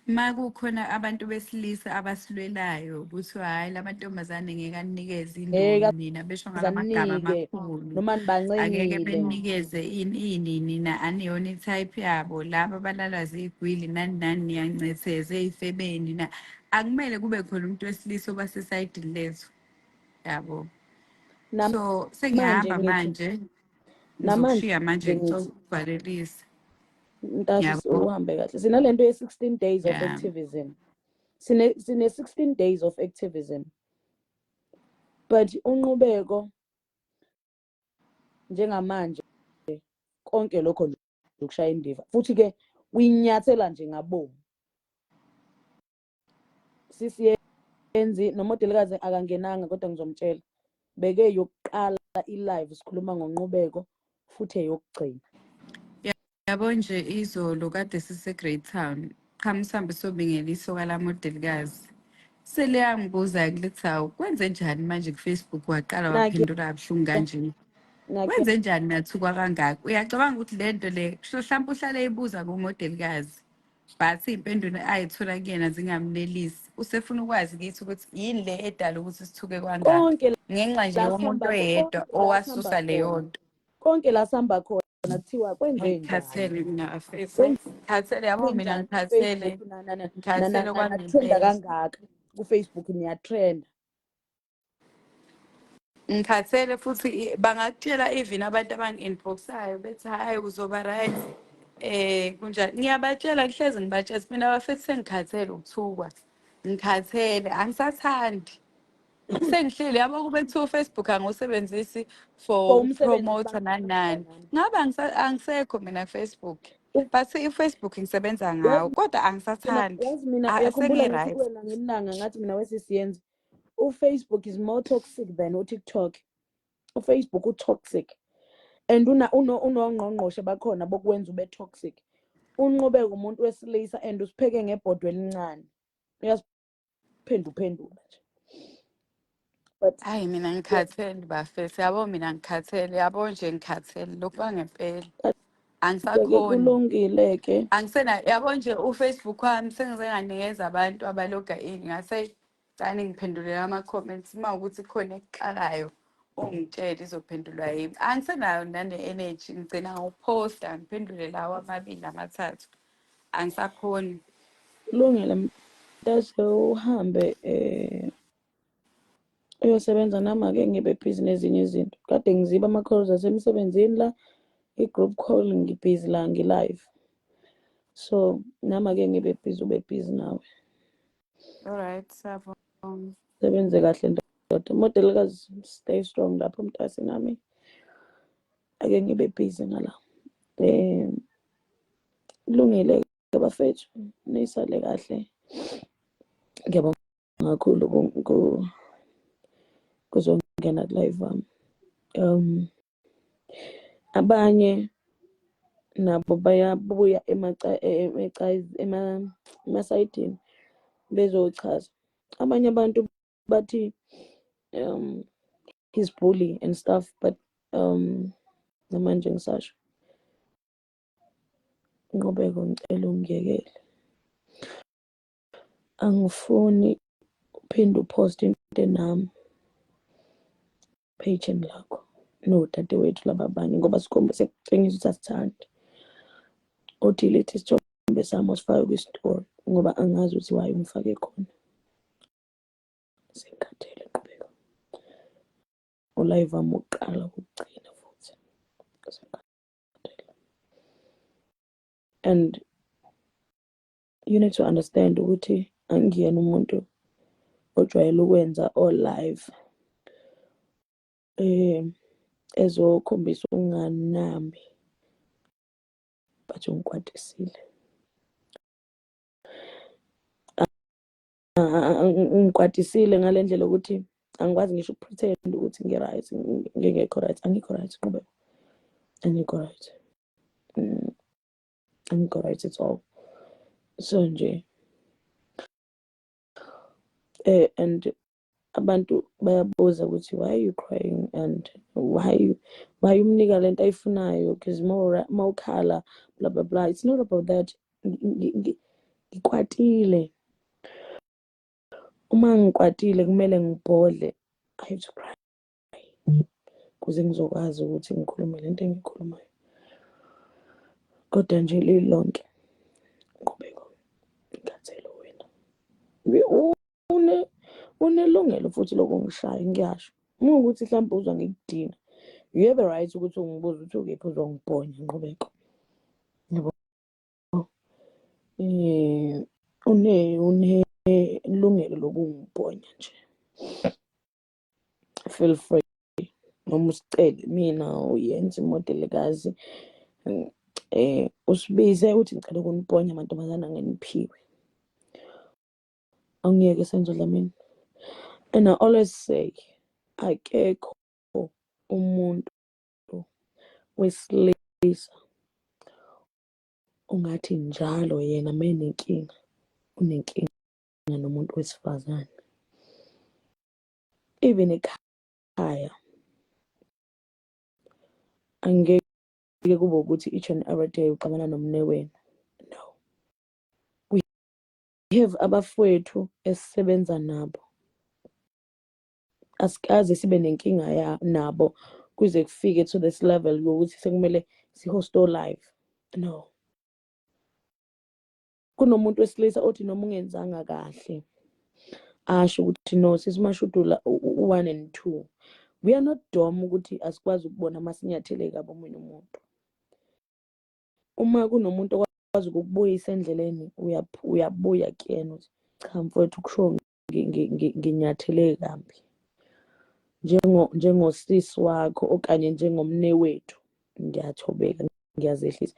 Ma kukhona abantu besilisa abasilwelayo kuthiwa hhayi la mantombazane ngeke anikeze Ngeke indomi nina, besho ngalamagama azanike amakhulu, noma angeke nibancengile. benikeze ini ini nina aniyona i-type yabo, laba abalalwa ziy'gwili nani nani niyancetheza ey'febeni na. Akumele kube khona umuntu wesilisa obasesayidini lethu, yabo. So Namanje sengiyahamba ngithi, manje, namanje ngizokushiya manje, ngicela ngithi ukuvalelisa. Ntasi, Yabo. uhambe kahle. Sinalento ye-16 days of activism. Sine 16 days of activism. But uNqubeko njengamanje konke lokho nje ukushaya indiva. Futhi ke uyinyathela nje ngabomu. Sisiyenzi nomodelikazi akangenanga kodwa ngizomtshela. Beke yokuqala i-live sikhuluma ngoNqubeko futhi eyokugcina. Yabo nje izolo kade sise-Great Town, qhamu sihambe sobingela isoka lamodelikazi. Seliyangibuza-ke lithi hawu kwenze njani manje ku-Facebook waqala Nakhe waphendula kabuhlungu kanje. nakhe Kwenze njani nathukwa kangaka? Uyacabanga ukuthi le nto le kusho mhlawumbe uhlale eyibuza kumodelikazi. But iy'mpendulo ay'thola kuyena zingamnelisi. Usefuna ukwazi kithi ukuthi yini le edala ukuthi sithuke kangaka. Konke Ngenxa nje la yomuntu sihamba, oyedwa konke la sihamba owasusa leyo khona, nto. konke la sihamba khona kuthiwa kwenze njani. Ngikhathele mina afethu. Ngikhathele yabo mina, Kwenjani ngikhathele. ku-Facebook Ngikhathele natrenda kwangempela. kangaka ku-Facebook, niyatrenda. Ngikhathele futhi bangakutshela even abantu abangi-inboxayo bethi, "Hhayi, uzoba right, kunjani." Ngiyabatshela, kuhlezi ngibatshela ukuthi mina bafethu sengikhathele ukuthukwa, ngikhathele, angisathandi, sengihleli yabo. Kube kuthiwa uFacebook angiwusebenzisi for For umsebenzi ukupromotha nani nani, nani. ngabe angisekho mina ku-Facebook, but i-Facebook ngisebenza Yazi ngawo, kodwa mina angisathandi. Yazi mina, uyakhumbula ngithi Sengi-right. Kuwena ngelanga ngathi mina wesisiyenza uFacebook is more toxic than uTikTok. UFacebook utoxic and una unongqongqoshe bakhona bokwenza ube toxic. Unqobeka umuntu wesilisa and usipheke ngebhodwe elincane, uyasiphenduphendula nje, but Hayi, mina ngikhathele bafethu, yabo, mina ngikhathele, yabo nje, ngikhathele lokhu kwangempela. Ke Angisakhoni. Kulungile ke. Angisena yabo nje uFacebook wami sengize nganikeza abantu abaloga in, ngase cani ngiphendulela ama-comments uma ukuthi khona ekuxakayo, ungitshele, izophendulwa yimi. Angisenayo nane-energy, ngigcina ngokuphosta ngiphendule lawo amabili amathathu, angisakhoni. Kulungile mntase, uhambe uyosebenza, nami ake ngibe busy nezinye izinto. Kade ngiziba ama-calls asemsebenzini la, i-group call, ngibhizi la, ngi-live, so nami ake ngibe busy, ube busy nawe. Alright, siyabonga. Sebenze kahle ndoda, modelkazi, stay strong lapho mntase, nami ake ngibe busy ngala. Kulungile ke bafethu, nisale kahle, ngiyabonga kakhulu kuzongena ku-live wami. Abanye nabo bayabuya emasayidini bezochaza. Abanye abantu bathi he's bully and stuff, but namanje ngisasho, Nqobeko, ngicela ungiyekele, angifuni uphinde uposte into enami page lakho nodadewethu laba abanye, ngoba sikhomba sekutshengisa ukuthi asithandi. Udelete isithombe sami osifake kwi-story, ngoba angazi ukuthi why ungifake khona. Sengikhathele Nqubeko, ulive wami wokuqala wokugcina futhi, sengikhathele. And you need to understand ukuthi angiyena umuntu ojwayele ukwenza o-live ezokhombisa ukunganami, but ungikwatisile. Ungikwatisile ngale ndlela ukuthi angikwazi ngisho ukupretend ukuthi ngi-right ngingekho right. Angikho right Nqubeko, angikho right. Angikho right at all. So nje and abantu bayabuza ukuthi, "Why are you crying and why umnika lento ayifunayo?" Because more mawukhala, blah blah blah. It's not about that. Ngikwatile. Uma ngikwatile kumele ngibhodle. I have to cry kuze ngizokwazi ukuthi ngikhulume lento engiyikhulumayo. Kodwa nje lilonke, Nqubeko, ngikhathele wena. Unelungelo futhi lokungishaya, ngiyasho. Uma ukuthi mhlawumbe uzwa ngikudina, you have a right ukuthi ungibuze ukuthi ukephi, uzongibhonya Nqubeko, yabo. Unelungelo lokungibhonya nje, feel free, noma usicele mina uyenze imodelekazi, usibize uthi, "Ngicela ukunibhonya amantombazane, angeniphiwe." Angiyeke Senzo Dlamini, and I always say akekho umuntu wesilisa ungathi njalo yena menenkinga unenkinga nomuntu wesifazane. Even ekhaya angeke kube ukuthi each and every day uxabana nomnewenu, no. Have abafowethu esisebenza nabo. Asikaze sibe nenkinga ya nabo kuze kufike to this level yokuthi sekumele si-host live. No. Kunomuntu wesilisa othi noma ungenzanga kahle asho ukuthi, "No, sisiMashudula, u-one and two." We are not dumb ukuthi asikwazi ukubona masinyathele kabi omunye umuntu. Uma kunomuntu okwazi ukukubuyisa endleleni, uyabuya kuyena uthi, "Cha mfowethu, kusho nginyathele kambi njengosisi wakho okanye njengomnewethu, ngiyathobeka, ngiyazehlisa."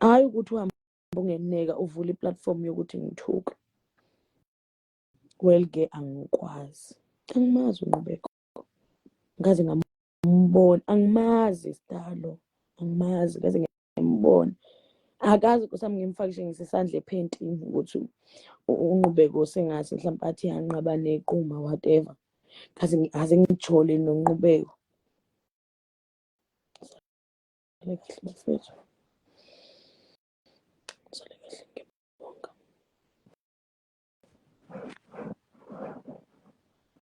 Hhayi ukuthi uhambe ungeneka uvule i-platform yokuthi ngithuke. Well-ke, angikwazi, angimazi uNqubeko, ngaze ngambona, angimazi sidalo, angimazi ngaze ngambona. Akazi nkosi yami, ngimfakishe ngisesandla ephentini ukuthi uNqubeko sengathi mhlawumbe athi yanqaba nequma, whatever. Kaze aze ngijole noNqubeko. Sale kahle bafethu, sale kahle, ngiyabonga.